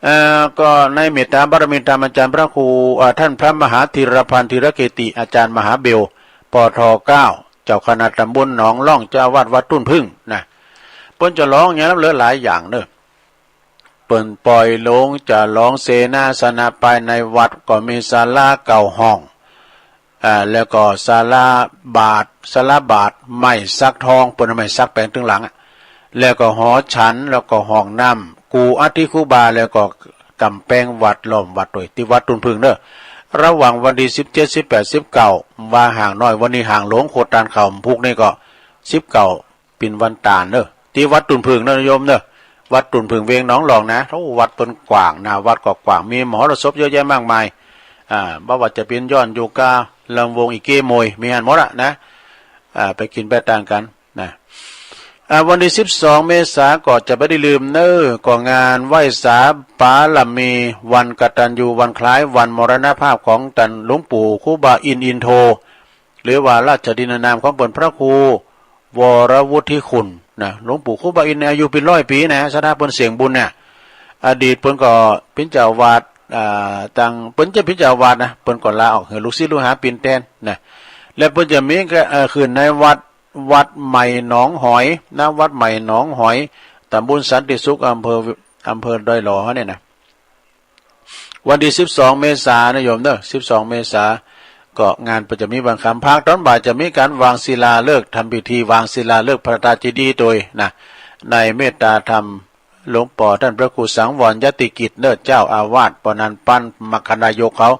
เอ่อ ก็ในเมตตาบารมีธรรมอาจารย์พระครู อ่า ท่านพระมหาธีรพันธ์ธีรเกติ อาจารย์มหาเบล ปท เก้า เจ้าคณะตำบลหนองหล่อง เจ้าอาวาสวัดตุ่นผึ้งนะ เปิ้นฉลองอย่างนั้นเหลือหลายอย่างเนอะ เปิ้นปล่อยโลงฉลองเสนาสนะ ภายในวัดก็มีศาลาเก้าห้อง อ่า แล้วก็ศาลาบาตร ศาลาบาตรไม้สักทอง เปิ้นเอาไม้สักแป๋งตึงหลังอะ แล้วก็หอฉัน แล้วก็ห้องน้ำ กู่อัฐิครูบา แล้วก็ก๋ำแปงวัด ล้อมวัดโดย ที่วัดตุ่นผึ้งเนอะ ระหว่างวันที่สิบเจ็ด สิบแปด สิบเก้า ว่าห่างน้อย วันนี้ห่างหลวง โคตานเข้า พุกนี้ก็สิบเก้า เป๋นวันตานเนอะ ที่วัดตุ่นผึ้งเนอะโยมเนอะ วัดตุ่นผึ้งเวียงหนองหล่องนะ โอ้ วัดเปิ้นกว้างนะ วัดก็กว้าง มีมหรสพเยอะแยะมากมาย อ่า บ่ว่าจะเป๋นย้อนโยคะ ลำวงอีเกมวย มีหั้นหมดอะนะ อ่า ไปกิ๋นไปตานกั๋นนะ อ่า วันที่สิบสองเมษาก็จะบ่ได้ลืมเนอะ ก็งานไหว้สาบารมี วันกตัญญู วันคล้ายวันมรณภาพของต้านหลวงปู่ครูบาอินทร์อินโท หรือว่าราชดินนามของเปิ้นพระครูวรวุฒิคุณนะ หลวงปู่ครูบาอินทร์เนี่ยอายุเป๋นร้อยปี๋นะ ศรัทธาเปิ้นเสี่ยงบุญเนี่ย อดีตเปิ้นก็เป๋นเจ้าอาวาส อ่า ตัง เปิ้นจะเป๋นเจ้าอาวาสนะ เปิ้นก็ลาออกหื้อลูกศิษย์ลูกหาเป๋นแตนนะ และเปิ้นจะมีก็ เอ่อ ขึ้นในวัด วัดใหม่หนองหอยนะ วัดใหม่หนองหอย ตำบลสันติสุข อำเภอ อำเภอดอยหล่อเนี่ยนะ วันที่สิบสองเมษานะโยมเนอะ สิบสองเมษา ก็งานเปิ้นจะมีวันค่ำ ภาคตอนบ่ายจะมีก๋านวางศิลาฤกษ์ ทำพิธีวางศิลาฤกษ์พระธาตุเจดีย์โดยนะ ในเมตตาธรรมหลวงป้อต้านพระครูสังวรยติกิจเนอะ เจ้าอาวาส ป้อนันต์ปัน มคคนายกเขา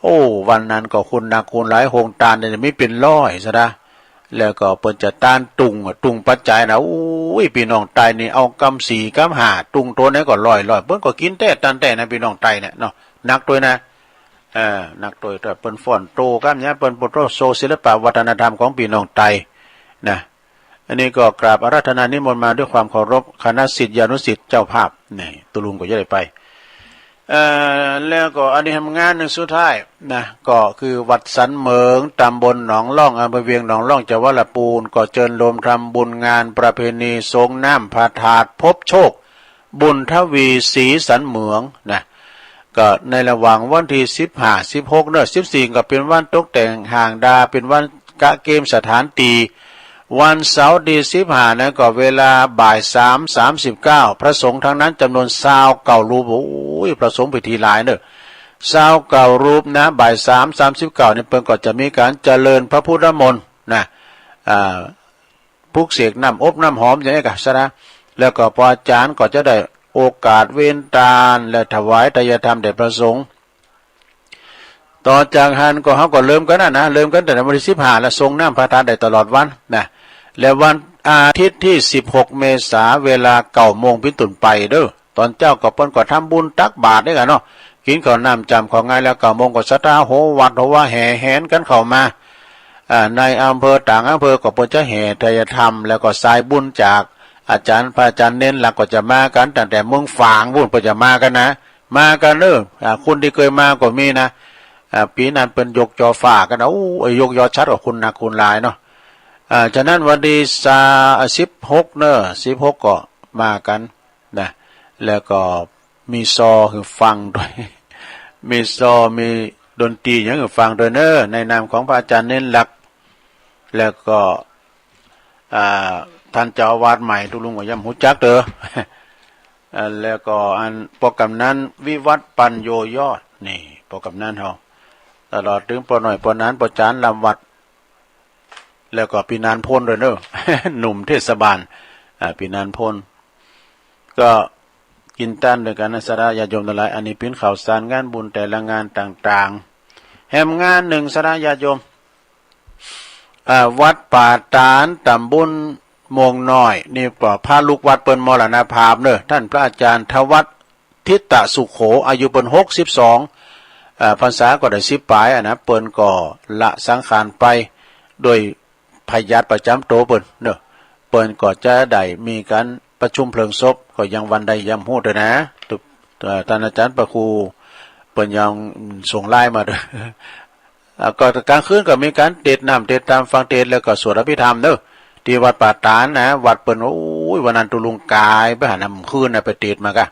โอ้ วันนั้นก็คนหนักคนหลาย โฮงตานเนี่ยมีเป๋นร้อยศรัทธา แล้วก็เปิ้นจะตานตุงอะ ตุงปัจจัยนะ โอ้ โอ้ย พี่น้องไตนี่เอากำสี่กำห้า ตุงโตไหนก็ร้อยร้อย เปิ้นก็กินแต๊ตันแต๊นะ พี่น้องไตเนี่ยเนาะ หนักตัวยนะ เออ หนักตัวย แต่เปิ้นฟ้อนโตกำเนี่ย เปิ้นโปรโตโชว์ศิลปะวัฒนธรรมของพี่น้องไตนะ อันนี้ก็กราบอาราธนานิมนต์มาด้วยความเคารพ คณะศิษยานุศิษย์เจ้าภาพ นี่ ตุลุงก็จะได้ไป เอ่อ แล้วก็อันนี้ทำงานหนึ่งสุดท้ายนะ ก็คือวัดสันเหมิง ตำบลหนองล่อง อำเภอเวียงหนองล่อง จังหวัดลำพูน ก็เจิญโฮมทำบุญงานประเพณีสรงน้ำพระธาตุพบโชค บุญทวีศรีสันเหมิงนะ ก็ในระหว่างวันที่สิบห้า สิบหก เนอะ สิบสี่ ก็เป็นวันตกแต่งห้างดา เป็นวันกะเกมสถานที่ วันเสาร์ที่สิบห้า นั้นก็เวลาบ่ายสาม สามสิบเก้า พระสงฆ์ทั้งนั้นจำนวนซาวเก้ารูป โอ้ย พระสงฆ์พิธีหลายเนอะ ซาวเก้ารูปนะ บ่ายสาม สามสิบเก้า นี่เปิ้นก็จะมีการเจริญพระพุทธมนต์นะ อ่า ปลุกเสกน้ำอบน้ำหอมอย่างนี้กะซะนะ แล้วก็พระอาจารย์ก็จะได้โอกาสเว้นตานและถวายไตรยธรรมแด่พระสงฆ์ ต่อจากหั้นก็เฮาก็เริ่มกันนะนะ เริ่มกันตั้งแต่วันที่สิบห้า แล้วสรงน้ำพระธาตุได้ตลอดวันนะ และวันอาทิตย์ที่สิบหก เมษา เวลาเก้าโมงเป็นต้นไปเด้อ ตอนเจ๊าก็เปิ้นก็ทำบุญตักบาตรด้วยกันเนาะ กินข้าวน้ำจำข้าวงายแล้ว เก้าโมงก็ศรัทธาโหวัดโหวาแห่แหนกันเข้ามา อ่า ในอำเภอต่างอำเภอก็เปิ้นจะแห่ไตรยธรรม แล้วก็สายบุญจากอาจารย์ พระอาจารย์เน้นหลักก็จะมากันตั้งแต่เมืองฝางพู้น เปิ้นจะมากันนะ มากันเนอะ อ่า คนที่เคยมาก็มีนะ อ่า ปีนั้นเปิ้นยกจอฟ้ากันนะ โอ้ย ยกยอชัดกว่าคนหนักคนหลายเนาะ อ่า ฉะนั้นวันที่สา สิบหก เนอะ สิบหก ก็มากันนะ แล้วก็มีซอหือฟังด้วย มีซอ มีดนตรีอย่างหือฟังด้วยเนอะ ในนามของพระอาจารย์เน้นหลัก แล้วก็ อ่า ท่านเจ้าอาวาสใหม่ ตุลุงก็ย่อมฮู้จักเด้อ อ่า แล้วก็อันป้อกำนันวิวัฒน์ปัญโยยอด นี่ ป้อกำนันเฮา ตลอดถึงป้อน้อย ป้อหนาน ป้อจานลำวัด แล้วก็พี่หนานพลด้วยเนอะ หนุ่มเทศบาล อ่า พี่หนานพล ก็กินต้านด้วยกันนะ ศรัทธาญาติโยมทั้งหลาย อันนี้ปิ้นข่าวสารงานบุญแต่ละงานต่างๆ แหมงานหนึ่ง ศรัทธาญาติโยม อ่า วัดป่าตาด ตำบลม่วงน้อย นี่ก็พระลูกวัดเปิ้นมรณภาพเนอะ ท่านพระอาจารย์ทวัฒน์ ทิตะสุโข อายุเปิ้นหกสิบสอง อ่า พรรษาก็ได้สิบปลายอะนะ เปิ้นก็ละสังขารไปโดยพยาธิประจำตัวเปิ้นเนอะ เปิ้นก็จะได้มีการประชุมเพลิงศพ ก็ยังวันใดยังฮู้เด้อนะ ตุ อ่า ท่านอาจารย์พระครูเปิ้นยังส่งไลน์มาเด้อ อ่า ก็กลางคืนก็มีการเทศน์น้ำเทศน์ธรรม ฟังเทศน์แล้วก็สวดอภิธรรมเนอะ ที่วัดป่าตาดนะ วัดเปิ้น โอ้ย วันนั้นตุลุงกายไปหาน้ำคืนนะ ไปเทศน์มากะ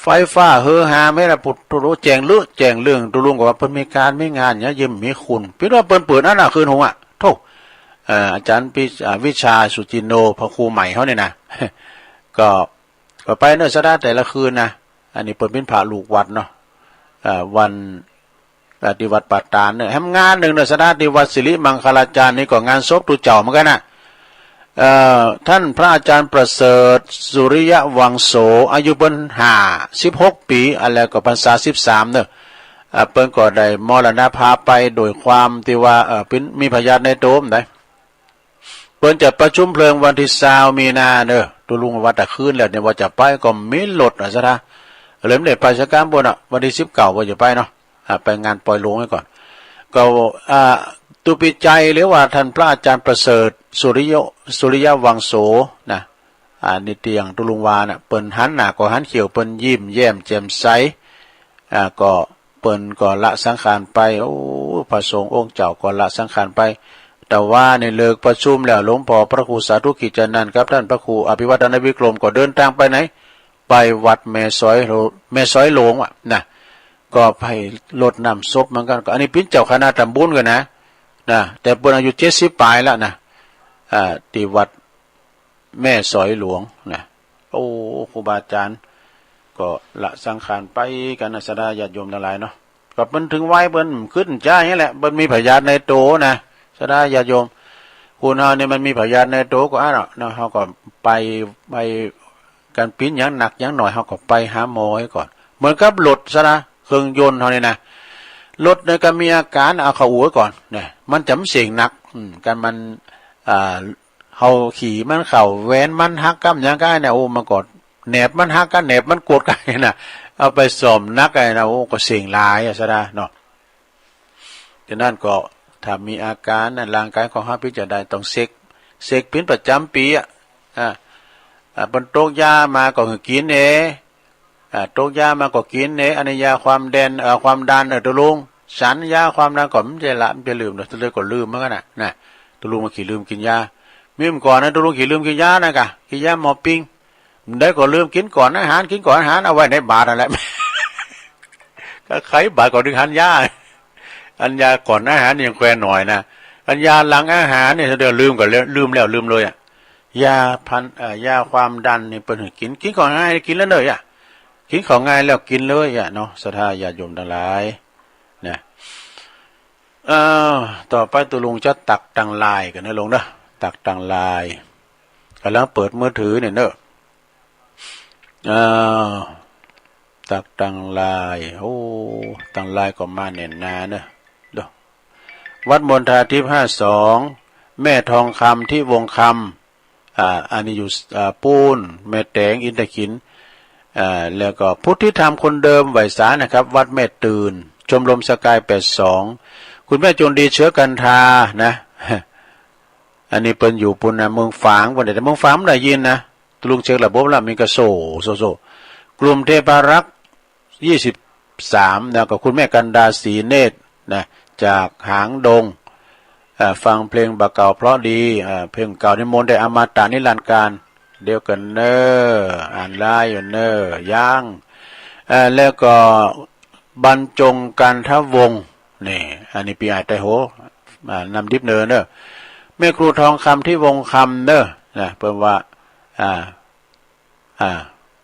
ไฟฟ้าเฮอฮาแม่ละ ปุดโตโลแจ้งเลอะแจ้งเรื่อง ตุลุงก็ว่าเปิ้นมีการมีงานเนี่ย เยี่ยมมีคุณ เปิ้นว่าเปิ้นเปิดอันน่ะคืนหงอะ โธ่ เอ่อ อาจารย์พิ อ่า วิชาสุจินโน พระครูใหม่เขาเนี่ยนะ ก็ ก็ไปเนอะ ศรัทธาแต่ละคืนนะ อันนี้เปิ้นเป็นพระลูกวัดเนาะ เอ่อ วัน อ่า ที่วัดป่าตาดเนี่ย แหมงานหนึ่งเนอะ ศรัทธา ที่วัดสิริมังคลาจารย์นี่ก็งานศพตุ๊เจ้าเหมือนกันนะ เอ่อ ท่านพระอาจารย์ประเสริฐ สุริยวังโส อายุเปิ้นห้าสิบหกปี อันแล้วก็พรรษาสิบสามเนอะ อ่า เปิ้นก็ได้มรณภาพไปโดยความที่ว่า เอ่อ เป็น มีพยาธิในตัวนั่น เปิ้นจะประชุมเพลิงวันที่ซาวมีนาเนอะ ตุลุงว่าตะคืนแล้วเนี่ยว่าจะไปก็มีรถนะศรัทธา เลยไม่ได้ไปสักครั้งบนอ่ะ วันที่สิบเก้าว่าจะไปเนาะ อ่า ไปงานปล่อยโลงไว้ก่อน ก็ อ่า ตุปีใจหรือว่าท่านพระอาจารย์ประเสริฐ สุริยะ สุริยวังโสนะ อ่า นี่เตียงตุลุงวาน่ะ เปิ้นหันหน้าก็หันเขี้ยว เปิ้นยิ้มแย้มแจ่มใส อ่า ก็เปิ้นก็ละสังขารไป โอ้ พระสงฆ์องค์เจ้าก็ละสังขารไป แต่ว่าในเลิกประชุมแล้ว หลวงพ่อพระครูสาธุกิจจานันท์กับท่านพระครูอภิวัฒนวิกรมก็เดินทางไปไหน ไปวัดแม่สอยโล แม่สอยหลวงว่ะนะ ก็ไปรดน้ำศพเหมือนกัน ก็อันนี้เป็นเจ้าคณะตำบลกันนะ นะ แต่เปิ้นอายุเจ็ดสิบปลายแล้วนะ อ่า ที่วัด แม่สอยหลวงนะ โอ้ ครูบาอาจารย์ก็ละสังขารไปกันนะ ศรัทธาญาติโยมทั้งหลายเนาะ ก็เปิ้นถึงวัยเปิ้นขึ้นจ้าอย่างนี้แหละ เปิ้นมีพยาธิในตัวนะ ศรัทธาญาติโยม คนเฮานี่มันมีพยาธิในตัวก็อ่ะเนาะ เฮาก็ไป ไปกันปิ้นอย่างหนักอย่างหน่อย เฮาก็ไปหาหมอไว้ก่อน เหมือนกับรถศรัทธา เครื่องยนต์เฮานี่นะ รถเนี่ยก็มีอาการ เอาเข้าอู่ไว้ก่อนนะ มันจะไม่เสี่ยงหนัก อืม กันมัน อ่า เฮาขี่มันเข้าแหวนมันหักกับหยังก็เนี่ย โอ้ มันก็แหนบมันหักกับแหนบมันกดกันนะ เอาไปซ่อมหนักไอ้นะ โอ้ ก็เซ็งหลายอะซะนะเนาะ ฉะนั้นก็ถ้ามีอาการนะ ร่างกายของเฮาพิจารณาต้องเช็ค เช็คเป็นประจำปีอะ อ่า อ่า เปิ้นตกยามาก็ให้กินเน่ อ่า ตกยามาก็กินเน่ อันนี้ยาความดัน เอ่อ ความดัน เออ ตกลง ฉันยาความดันก็มันจะละ มันจะลืมเนาะ ตกลงก็ลืมเหมือนกันน่ะ นะ ตกลงมันขี้ลืมกินยา มีเมื่อก่อนนะ ตกลงขี้ลืมกินยานะกะ กินยาหมอปิง มันได้ก็ลืมกินก่อนอาหาร กินก่อนอาหาร เอาไว้ในบาตรนั่นแหละ ก็ไขบาตรก่อนถึงหันยา อันยาก่อนอาหารนี่ยังแควนหน่อยนะ อันยาหลังอาหารเนี่ย เดี๋ยวลืมก่อนเลย ลืมแล้วลืมเลยอะ ยาพัน เอ่อ ยาความดันนี่เปิ้นให้กิน กินของง่าย กินแล้วเนยอะ กินของง่ายแล้วกินเลยอะเนาะ ศรัทธาญาติโยมทั้งหลาย นะ เอ่อ ต่อไปตุ๊ลุงจะตักตังลายกั๋นนะลุงเนาะ ตักตังลาย ก่ำลังเปิดมือถือเนี่ยเนาะ เอ่อ ตักตังลาย โอ้ ตังลายก็มาแน่นหนาเนาะ เด้อ วัดมณฑาทิพย์ ห้าสอง แม่ทองคำ ที่วงคำ อ่า อันนี้อยู่ อ่า ปูน แม่แตง อินทขิล อ่า แล้วก็พุทธิธรรมคนเดิม ไหว้สานะครับ วัดแม่ตื่น ชมรมสกาย แปดสอง คุณแม่จงดี เชื้อกันทา นะ อันนี้เปิ้นอยู่ปูนนะ เมืองฝาง วันเดียวเมืองฝางมันได้ยินนะ ตุ๊ลุงเช็คระบบแล้ว มีกระโส โส โส กลุ่มเทพารักษ์ ยี่สิบสาม นะ ก็คุณแม่กันดา ศรีเนตร นะ จากหางดง อ่า ฟังเพลงบ่าเก่าเพราะดี อ่า เพลงเก่านิมนต์ได้อมตะนิรันดร์กาล เดี๋ยวก่อนเนอะ อ่านไลน์อยู่เนอะ ยัง อ่า แล้วก็บรรจงกันทวงศ์ นี่ อันนี้พี่อ้ายไต้โห อ่า นำดิบเนอเนอะ แม่ครูทองคำ ที่วงคำเนอะ นะ เปิ้นว่า อ่า อ่า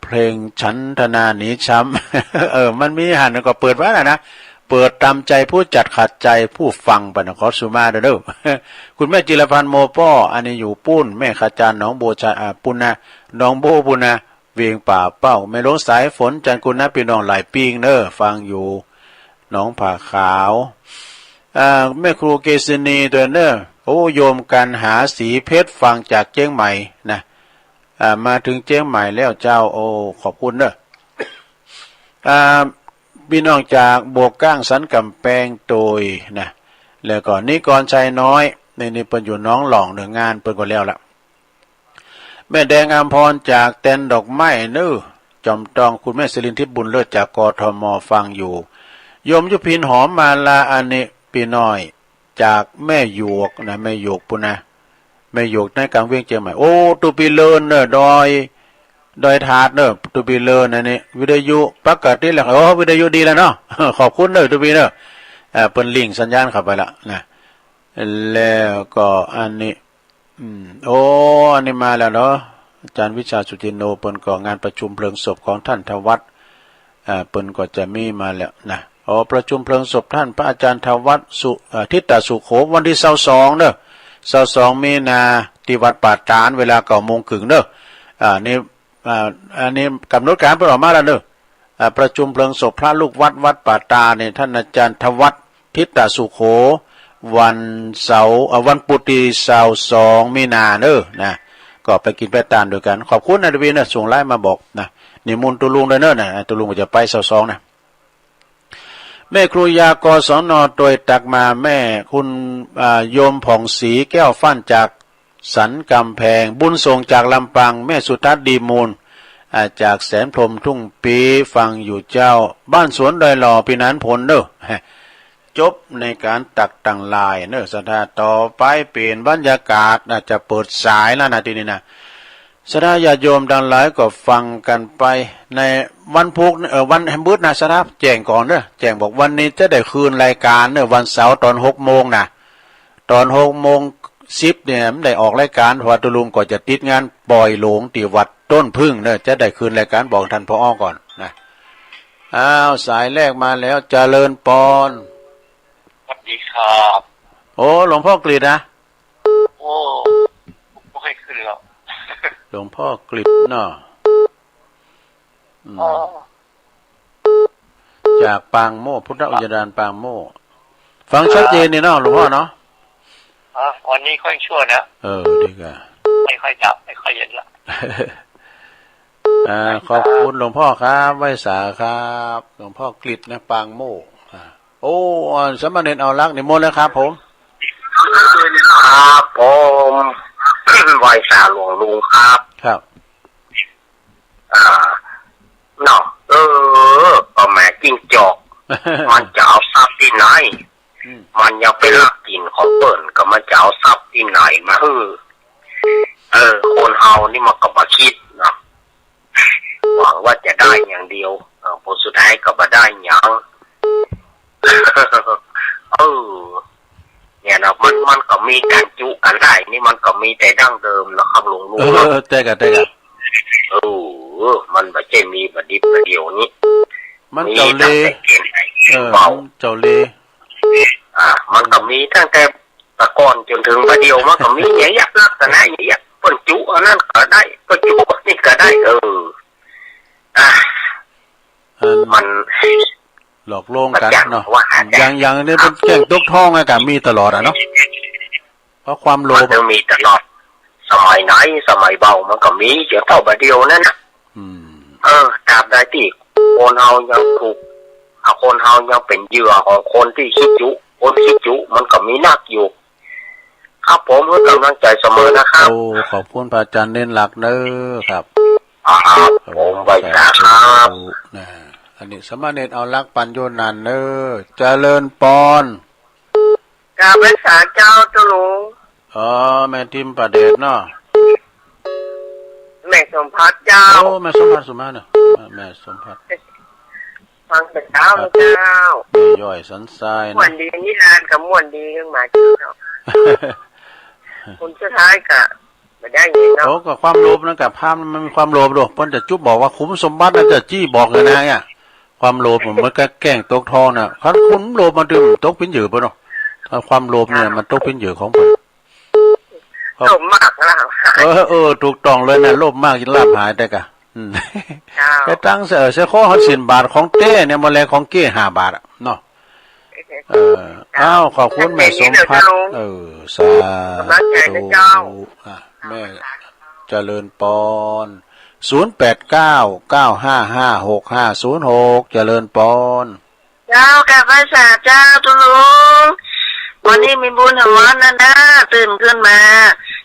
เพลงฉันทนาหนีช้ำ เออ มันมีหันก็เปิดไว้น่ะนะ เปิดตามใจผู้จัดขัดใจผู้ฟังไปนะ ขอสุมาเด้อ คุณแม่จิรพันธ์ โมป้อ อันนี้อยู่ปูน แม่ขจาร หนองบัวชาย อ่า ปูนนะ หนองบัวปูนนะ เวียงป่าเป้า แม่หลวงสายฝน จันทร์กุลนะ พี่น้องหลายปิ้งเนอะ ฟังอยู่ หนองผาขาว อ่า แม่ครูเกษณี ตัวเนอะ โอ้ โยมกันหา ศรีเพชร ฟังจากเชียงใหม่นะ อ่า มาถึงเชียงใหม่แล้วเจ้า โอ้ ขอบคุณเนอะ อ่า พี่น้องจากโบวก้างสันกำแพงโตยนะ แล้วก็นิกรชัยน้อย นี่ นี่เปิ้นอยู่หนองหล่องเนอะ งานเปิ้นก็แล้วละ แม่แดงอำพรจากแตนดอกไม้เนอะ จอมตอง คุณแม่สิรินทิพย์บุญเลิศจาก กทม ฟังอยู่ โยมยุพินหอมมาลา อันนี้พี่น้อย จากแม่หยวกนะ แม่หยวกปูนนะ แม่หยวกในกลางเวียงเชียงใหม่ โอ้ ตุ๊ปีเลินเนอะ ดอย ดอยถาดเนอะ ตุ๊ปีเลิน อันนี้ วิทยุปกติแล้ว โอ้ วิทยุดีแล้วเนาะ ขอบคุณเนอะ ตุ๊ปีเนอะ อ่า เปิ้นลิงก์สัญญาณเข้าไปละนะ แล้วก็อันนี้ อืม โอ้ อันนี้มาแล้วเนาะ อาจารย์วิชาสุจินโน เปิ้นก็งานประชุมเพลิงศพของท่านธวัช อ่า เปิ้นก็จะมีมาแล้วนะ อ๋อ ประชุมเพลิงศพท่านพระอาจารย์ธวัชสุ เอ่อ ทิตตสุโข วันที่ซาวสองเนอะ ซาวสองมีนา ที่วัดป่าตาด เวลาเก้าโมงครึ่งเนอะ อ่า นี่ อ่า อันนี้กำหนดการเปิ้นออกมาแล้วเนอะ อ่า ประชุมเพลิงศพพระลูกวัดวัดป่าตาดเนี่ย ท่านอาจารย์ธวัช ทิตตสุโข วันเสาร์ เอ่อ วันพุธที่ซาวสองมีนาเนอะนะ ก็ไปกินไปตานด้วยกัน ขอบคุณนะตุ๊ปีเนอะ ส่งไลน์มาบอกนะ นิมนต์ตุ๊ลุงด้วยเนอะนะ ตุ๊ลุงก็จะไปซาวสองนะ แม่ครูยา กศน โตยตักมา แม่คุณ อ่า โยมผ่องศรีแก้วฟั่นจาก สันกำแพง บุญส่งจากลำปาง แม่สุทัศน์ ดีมูล อ่า จากแสนพรหมทุ่งปี ฟังอยู่เจ้า บ้านสวนดอยหล่อ พี่หนานพลเนอะ จบในการตักตังลายเนอะ ศรัทธา ต่อไปเปลี่ยนบรรยากาศ อาจจะเปิดสายแล้วนะทีนี้นะ ศรัทธาญาติโยมทั้งหลายก็ฟังกันไป ในวันพุธ เอ่อ วันพุธนะ ศรัทธาแจ้งก่อนเนอะ แจ้งบอกวันนี้จะได้คืนรายการเนอะ วันเสาร์ตอนหกโมงนะ ตอนหกโมงสิบเนี่ย มันได้ออกรายการ เพราะว่าตุ๊ลุงก็จะติดงานปล่อยหลวงที่วัดต้นผึ้งเนอะ จะได้คืนรายการบอกท่านผอ.ก่อนนะ อ้าว สายแรกมาแล้ว เจริญปอน สวัสดีครับ โอ้ หลวงพ่อกฤษนะ โอ้ ไม่ค่อยขึ้นหรอก หลวงพ่อกฤษเนาะ อืม อ๋อ จากปางโมกข์ พุทธอุทยานปางโมกข์ ฟังชัดเจนนี่เนาะ หลวงพ่อเนาะ อ่ะ วันนี้ค่อยชั่วนะ เออ ดีกว่า ค่อยดับ ไม่ค่อยเห็นละ อ่า ขอบคุณหลวงพ่อครับ ไหว้สาครับ หลวงพ่อกฤษนะ ปางโมกข์ อ่า โอ้ อ่า สามเณรเอารักนิมนต์เลยครับผม ครับผม ไหว้สาหลวงลุงครับ ครับ อ่า เนาะ เออ ก็แม่จิ้งจอก มันจะเอาทรัพย์ที่ไหน อืม มันยังไปลักกินของเปิ้น ก็มันจะเอาทรัพย์ที่ไหนมาหื้อ เออ คนเฮานี่มันก็บ่คิดเนาะ หวังว่าจะได้อย่างเดียว เออ ผลสุดท้ายก็บ่ได้หยัง เออ เนี่ยนะ มัน มันก็มีการจุกันได้ นี่มันก็มีแต่ดั้งเดิมนะครับ หลวงลุง เออ เนาะ แต่กะ แต่กะ เออ มันบ่ใช่มีบัดนี้บัดเดียวนี้ มันเจ้าเล่ห์ มีตั้งแต่เก่ง เออ เบา มันเจ้าเล่ห์ อ่า มันก็มีตั้งแต่แต่ก่อนจนถึงบัดเดียว มันก็มีอย่างเงี้ย ลักษณะอย่างเงี้ย เปิ้นจุอันนั้นก็ได้ เปิ้นจุอันนี้ก็ได้ เออ อ่ะ อัน มัน หลอกลวงกันเนาะ ว่าหาได้ อย่าง อย่างนี้เปิ้นแกล้งตกทองอะ ก็มีตลอดอะเนาะ เพราะความโลภอะ มันยังมีตลอด สมัยไหน สมัยเบามันก็มี เดี๋ยวเท่าบัดเดียวนั่นน่ะ อืม เออ ตราบใดที่คนเฮายังถูก อ่ะ คนเฮายังเป็นเหยื่อของคนที่ขี้จุ คนขี้จุมันก็มีนักอยู่ ครับผม ให้กำลังใจเสมอนะครับ โอ้ ขอบคุณพระอาจารย์เน้นหลักเด้อครับ ครับผม ไหว้สาครับ สาธุนะ อันนี้สามเณรเอารักปันโยนันเด้อ เจริญปอน กราบไหว้สาเจ้าตุ๊ลุง อ๋อ แม่ทิมประเดชเนาะ แม่สมพัดเจ้า โอ้ แม่สมพัดสุมาเนาะ แม่สมพัด ฟังแต่เช้าเลยเจ้า แม่ย่อยสันทรายเนาะ ม่วนดี นิทานก็ม่วนดีขึ้นมาเจ้า คนสุดท้ายก็บ่ได้ยินเนาะ โอ้ ก็ความโลภนั่นกะ ภาพมันมีความโลภโด เปิ้นจะจุบอกว่าขุมสมบัตินั่นจะจี้บอกเลยนะเนี่ย ความโลภมันเหมือนกับแกล้งตกทองน่ะ คันคนโลภมาดื่มตกเป็นเหยื่อเปิ้นเนาะ ถ้าความโลภเนี่ยมันตกเป็นเหยื่อของเปิ้น โลภมากนะ เออ เออ ถูกต้องเลยนะ โลภมากจนลาภหายแต่กะ อืม เจ้า แต่ตั้งเสีย เสียข้อหัดสินบาทของเต้เนี่ย มาแลกของเก้ห้าบาทอะเนาะ เออ เจ้า อ้าว ขอบคุณแม่สมพัด เออ สาธุ กำลังใจนะเจ้า อ่ะ แม่เจริญปอน ศูนย์แปดเก้า เก้าห้าห้า หกห้าศูนย์หก เจริญปอน เจ้า กราบไหว้สาเจ้าตุ๊ลุง วันนี้มีบุญแห่งวันนั้นนะ ตื่นขึ้นมา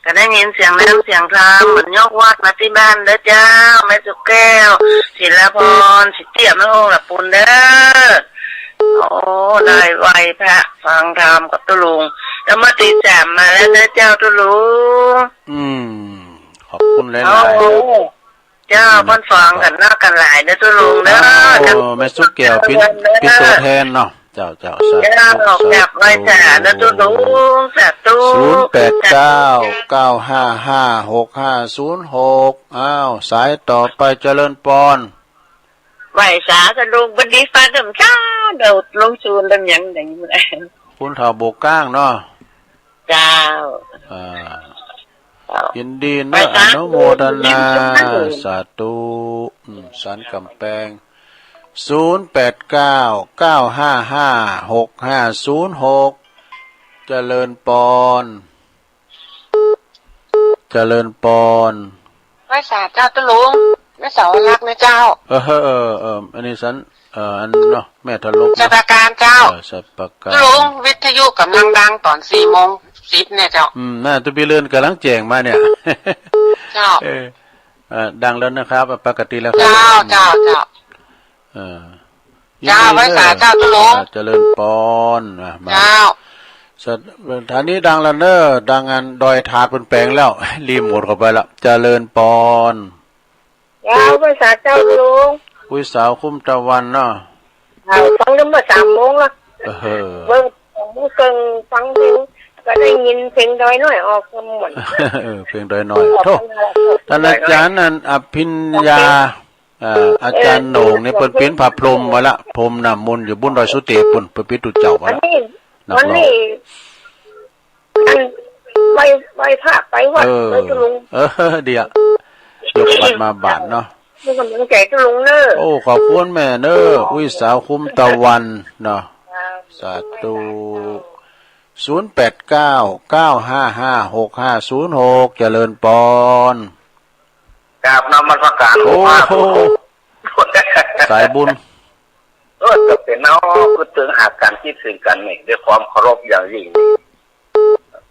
ก็ได้ยินเสียงแหลมเสียงธรรม เหมือนยกวัดมาที่บ้านเด้อเจ้า แม่สุแก้ว ศิลาพร สิเตี้ย แม่ฮ่องละปูนเด้อ โอ้ ได้ไหว้พระฟังธรรมกับตุ๊ลุง ก็มาตีสามมาแล้วเด้อเจ้าตุ๊ลุง อืม ขอบคุณหลายๆ โอ้ เจ้า อืม เปิ้นฟังกันนักกันหลายเด้อตุ๊ลุงเด้อ อ้าว เจ้า แม่สุแก้ว เปิ้น เปิ้นตัวแทนเนาะ เจ้า เจ้า สาธุ เจ้า สาธุ กราบไหว้สาเด้อตุ๊ลุง สาธุ ศูนย์แปดเก้า เก้าห้าห้า หกห้าศูนย์หก อ้าว สายต่อไป เจริญปอน ไหว้สาตุ๊ลุง บัดนี้ฟ้าเริ่มช้า เดี๋ยวลงซูนเริ่มหยังหยัง คุณเฒ่าโบกก้างเนาะ เจ้า อ่า เจ้า ยินดีนะ ไหว้สา อนุโมทนา สาธุ อืม สันกำแพง ศูนย์แปดเก้า เก้าห้าห้า หกห้าศูนย์หก เจริญปอน เจริญปอน ไหว้สาเจ้าตุ๊ลุง ไหว้สารักนะเจ้า เออ เออ เออ อันนี้สัน เอ่อ อันเนาะ แม่ทะลกเนาะ สมุทรปราการเจ้า เออ สมุทรปราการ ลุง วิทยุกำลังดังตอนสี่โมงสิบเนี่ยเจ้า อืม น่าจะมีเรือนกำลังแจ้งมาเนี่ย เจ้า เออ เอ่อ ดังแล้วนะครับ ปกติแล้วครับ เจ้า เจ้า เจ้า เออ เจ้า ยินดี ไหว้สาเจ้าตุ๊ลุง อ่า เจริญปอน อ่ะ มา เจ้า สถานีดังแล้วเนอะ ดังอันดอยถาดเป็นแปลงแล้ว รีโมทเข้าไปแล้ว เจริญปอน เจ้า ไหว้สาเจ้าตุ๊ลุง อุ้ยสาวคุ้มตะวันเนาะ เอาฟังตั้งแต่สามโมงละ เออ เบิ่งสองโมงครึ่งฟังเพลง ก็ได้ยินเพลงดอยน้อยออกกันหมด เออ เพลงดอยน้อย ออก โธ่ กันมาแล้ว ท่านอาจารย์นั่น อภิญญา เอ่อ อาจารย์โหน่งเนี่ย เปิ้นเป๋นพระพรหมไว้ละ พรหมน้ำมนต์อยู่บุญดอยสุเทพฯปุ้น เปิ้นเป๋นตุ๊เจ้าไว้ละ อันนี้ นักร้อง อันนี้ อันไหว้ ไหว้พระไปวัด เออ ไหว้ตุ๊ลุง เออ เดี๋ยว ยกวัดมาบาทเนาะ ให้กำลังใจตุ๊ลุงเนอะ โอ้ ขอบคุณแม่เนอะ อุ้ยสาวคุ้มตะวันเนาะ ครับ สาธุ ศูนย์แปดเก้า เก้าห้าห้า หกห้าศูนย์หก เจริญปอน กราบนมัสการ โอ้โห หลวงพ่อ สายบุญ เออ ก็เป็นเนาะ คือถึงหากการคิดถึงกันนี่ ด้วยความเคารพอย่างยิ่ง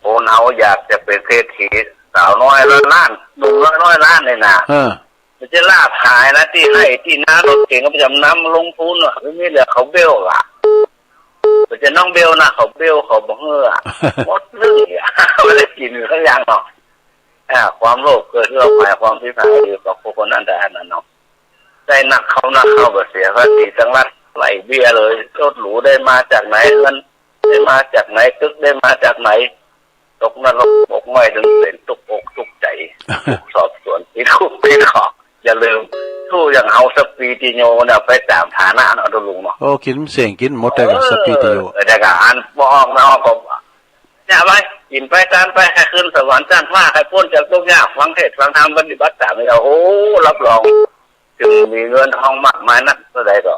คนเฮาอยากจะเป็นเศรษฐี สาวน้อยร้อยล้าน หนุ่มร้อยล้านนี่นะ เออ มันจะลาบหายนะ ตี้ไฮ่ตี้นา รถเก๋งก็ไปจำนำลงทุนอ่ะ ไม่มีเหลือเขาเบลอ่ะ มันจะน้องเบลนะ เขาเบลเขาบ่เหืออะ หมดเลยอ่ะ ไม่ได้กินเขาอย่างหรอก อ่า ความโลภเกิดขึ้น ความคิดหายอยู่กับคนนั้นแต่อันนั้นเนาะ ได้นักเข้านักเข้าก็เสียภาษีตั้งรัฐ ไล่เบี้ยเลย รถหรูได้มาจากไหน เงินได้มาจากไหน ตึกได้มาจากไหน ตกนรกตกไหม้จนเป็นตุ๊กอกตุ๊กใจ ถูกสอบสวนติดคุกติดขอบ อย่าลืม สู้อย่างเอาสปีติโยเนี่ย ไปตามฐานะเนาะ ตัวลุงเนาะ โอ้ กินเสี่ยงกินหมดได้กับสปีติโย เออ แต่ก็อันบ่ออกนะ ออกก็ เนี่ยไป กินไป ตานไป ให้ขึ้นสวรรค์ชั้นฟ้า ให้พ้นจากทุกข์ยาก ฟังเทศน์ฟังธรรม ปฏิบัติตามนี่ โอ้โห รับรอง ถึงมีเงินทองมากมายนักเท่าใดก็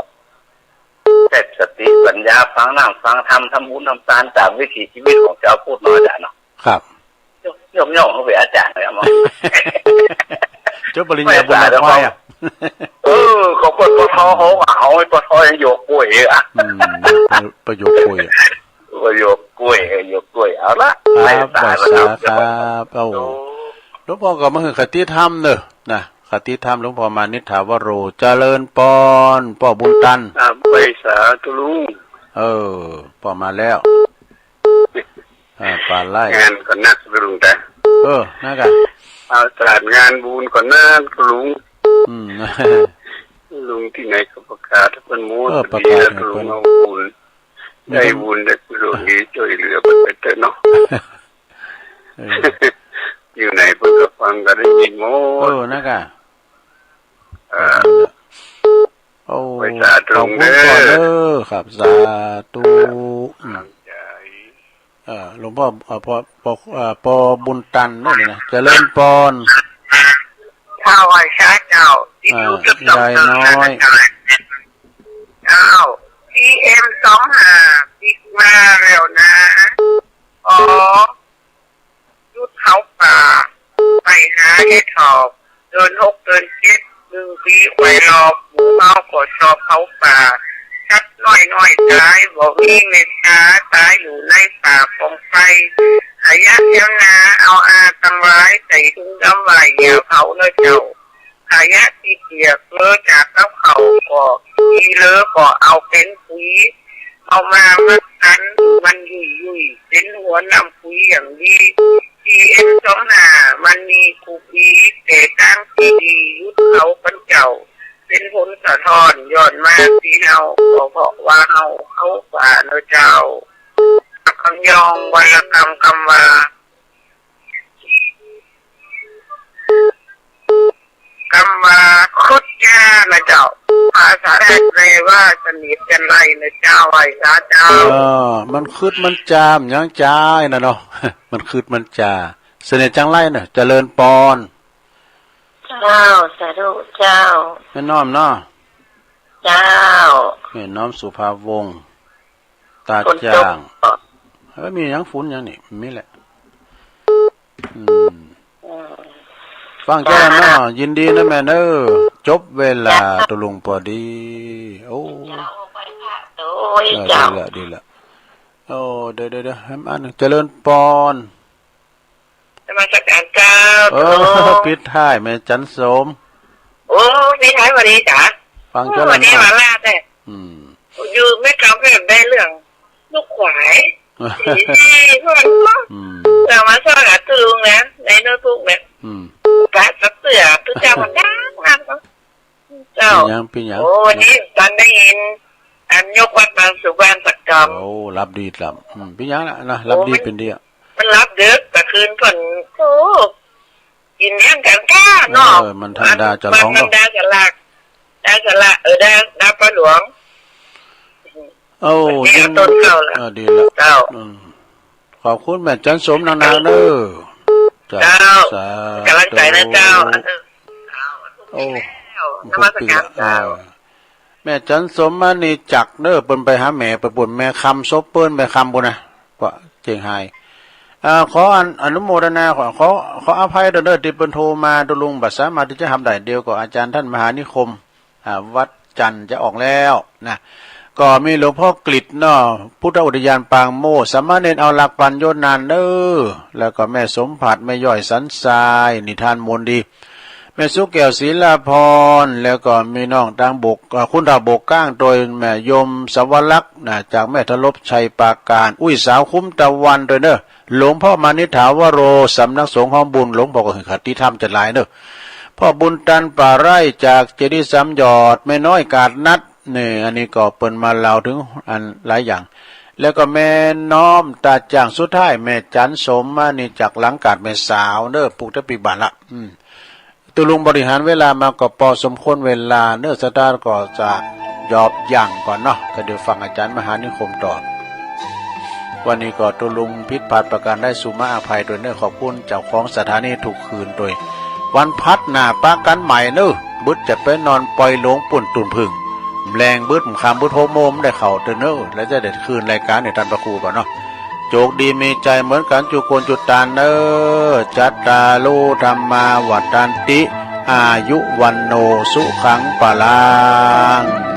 ใช้สติปัญญา ฟังน้ำฟังธรรม ทำบุญทำทาน ตามวิถีชีวิตของชาวพุทธเนาะ อาจารย์เนาะ ครับ ยก ยกย่องเขาเป็นอาจารย์เลยอะ จบปริญญาบุญรอดควายอะ เออ เขาเปิดปทเขาอะ เขาไม่ปทยังโยกกล้วยอะ อืม ประโยคกล้วยอะ ประโยคกล้วย เออ โยกกล้วย เอาละ ครับ ไม่สาย บ่สา ครับ โอ้ โอ้ หลวงพ่อก็มาหื้อคติธรรมเนอะ นะ คติธรรม หลวงพ่อมานิษฐาวโร เจริญปอน ป้อบุญตัน ครับ ไหว้สาธุลุง เออ ป้อมาแล้ว อ่า ปานไร่ งานก็นักลุงแต่ เออ นักอะ เอาตลาดงานบุญก็นักลุง อืม ลุงที่ไหนก็ประกาศให้เพิ่นหมด เออ ประกาศให้เพิ่น ดีแล้วลุงเอาบุญ ไม่ต้อง ได้บุญได้กุศลนี้ช่วยเหลือเพิ่นไปเถอะเนาะ เออ อยู่ไหนเพิ่นก็ฟังก็ได้ยินหมด เออ นักอะ เออ โอ้ ไหว้สาธุ ขอบคุณก่อนเด้อ เด้อ ครับ สาธุ อืม เออ หลวงพ่อ เอ่อ พ่อ พ่อ เอ่อ ป้อบุญตันเด้อนี่นะ เจริญปอน ข้าไหว้พระเจ้า อ่า ยายน้อย เจ้า พีเอ็มสองห้า ปิดมาแล้วนะ อ๋อ หยุดเผาป่า ไปหาเห็ดถอบ เดือนหกเดือนเจ็ด หนึ่งปีค่อยรอบ หมู่เฮาก็ชอบเผาป่า สัตว์น้อยๆตาย บ่มีเมตตา ตายอยู่ในป่ากองไฟ ขยะแถวนา เอาอาตังหลาย ใส่ถุงดำไว้ อย่าเผาเด้อเจ้า ขยะที่เปียกเลอะจากกับข้าวก็ ขี้เลอะก็เอาเป็นปุ๋ย เอามามัดกัน มันยุ่ยๆ เป็นหัวน้ำปุ๋ยอย่างดี พีเอ็มสองห้า มันมีคุกอี แต่ทางที่ดีหยุดเผากันเจ้า เป็นผลสะท้อนย้อนมาที่เฮา ก็เพราะว่าเฮาเผาป่าเนาะเจ้า คำยองวรรณกรรมคำว่า คำว่าคุดจ้านะเจ้า ภาษาแรกแปลว่าสนิทกันไรนะเจ้า ไหว้สาเจ้า เออ มันคุดมันจา มันหยังจาไอ้น่ะเนาะ มันคุดมันจา เสน่ห์จังไรเนาะ เจริญปอน เจ้า สาธุเจ้า แม่น้อมเนาะ เจ้า แม่น้อมสุภาวงศ์ ตา ฝนตก จ่าง เอ้ย มีหยังฝนหยังนี่ มีแหละ อืม อืม ฟังเจ้าเนาะ จ้า ยินดีนะแม่เนอะ จบเวลา จ้า ตกลงพอดี โอ้ เจ้า ไหว้พระโตย เออ เจ้า ดีละ ดีละ โอ้ เดี๋ยว เดี๋ยว เดี๋ยว ให้อันหนึ่ง เจริญปอน นมัสการเจ้า เออ ตกลง ปิดท้ายแม่จันสม โอ้ ปิดท้ายวันนี้จ้ะ ฟังเจ้า โอ้ วันนี้ หน่อย วันแรกเนี่ย อืม อยู่ไม่กำแพงได้เรื่อง ลูกขวาย สี่สี่ เพื่อน อืม เรามาสอนกับตกลงนะ ในโน้ตบุ๊กเนี่ย อืม กะสักเตื้อ ตุ๊จ้ามันดังมากเนาะ เจ้า เป็นหยัง เป็นหยัง โอ้ วันนี้ตอนได้ยิน อันยกวัดบางสุวรรณสักกำ โอ้ รับดีครับ อืม เป็นหยังล่ะนะ รับดี โอ้ มัน เป็นดีอะ มันรับดึก แต่คืนก่อน โอ้ กินเลี้ยงกันก้าเนาะ เออ มันธรรมดาจะร้อง มันธรรมดาจะหลัก ได้สละ เออ ได้ ได้ป้าหลวง โอ้ วันนี้ ยิน เอาต้นเข้าละ เออ ดีละ เจ้า อืม ขอบคุณแม่จันสมนานๆเด้อ จ้ะ เจ้า สาธุ กำลังใจนะเจ้า โอ้ นมัสการเจ้า เออ แม่จันสมมานี่จักเด้อ เปิ้นไปหาแม่ ไปบุญแม่คำ ศพเปิ้นแม่คำบุญนะ ว่า เจียงไฮ้ อ่า ขออนุ อนุโมทนา ขอ ขอ ขออภัยด้วยเด้อ ที่เปิ้นโทรมา ตุ๊ลุงบ่สามารถที่จะฮับได้ เดี๋ยวก็อาจารย์ท่านมหานิคม อ่า วัดจันทร์จะออกแล้วนะ ก็มีหลวงพ่อกฤษเนาะ พุทธอุทยานปางโมกข์ สามเณรเอาหลักปัญโยชน์นานเด้อ แล้วก็แม่สมผัส แม่ย้อยสันทราย นิทานมนต์ดี แม่สุแก้ว ศิลาพร แล้วก็มีน้องตางบก เอ่อ คุณดาวบกก้าง โดยแม่ยมสวรักษ์นะ จากแม่ทลบ ชัยปราการ อุ้ยสาวคุ้มตะวันด้วยเนอะ หลวงพ่อมานิษฐาวโร สำนักสงฆ์ห้องบุญ หลวงพ่อก็หึงขัดที่ถ้ำจะหลายเนอะ พ่อบุญตันป่าไร่ จากเจดีย์สามหยอด แม่น้อยกาดนัด นี่ อันนี้ก็เปิ้นมาเล่าถึงอันหลายอย่าง แล้วก็แม่น้อมตาจ่างสุดท้าย แม่จันสมมานี่ จากหลังกาดแม่สาวเนอะ ปลูกแต่ปีบานละ อืม ตุ๊ลุงบริหารเวลามาก็พอสมควรเวลาเนอะ สตาร์ก็จะหยอบยั่งก่อนเนาะ ก็เดี๋ยวฟังอาจารย์มหานิคมต่อ วันนี้ก็ตุ๊ลุงผิดพลาดประการใด สุมาอภัยด้วยเนอะ ขอบคุณเจ้าของสถานีทุกคืนด้วย วันพัดหน้าปะกันใหม่เนอะ บึดจะไปนอนปล่อยหลงปุ่นตุ่นผึ่ง แรงบึดค่ำบึดหกโมงได้เข้าเด้อเนอะ แล้วจะได้คืนรายการให้ท่านพระครูก่อนเนาะ โจคดีมีชัยเหมือนกันจุคนจุตานเนอะ จัตตารุธัมมาวัฑฒันติ อายุวัณโณสุขังพลัง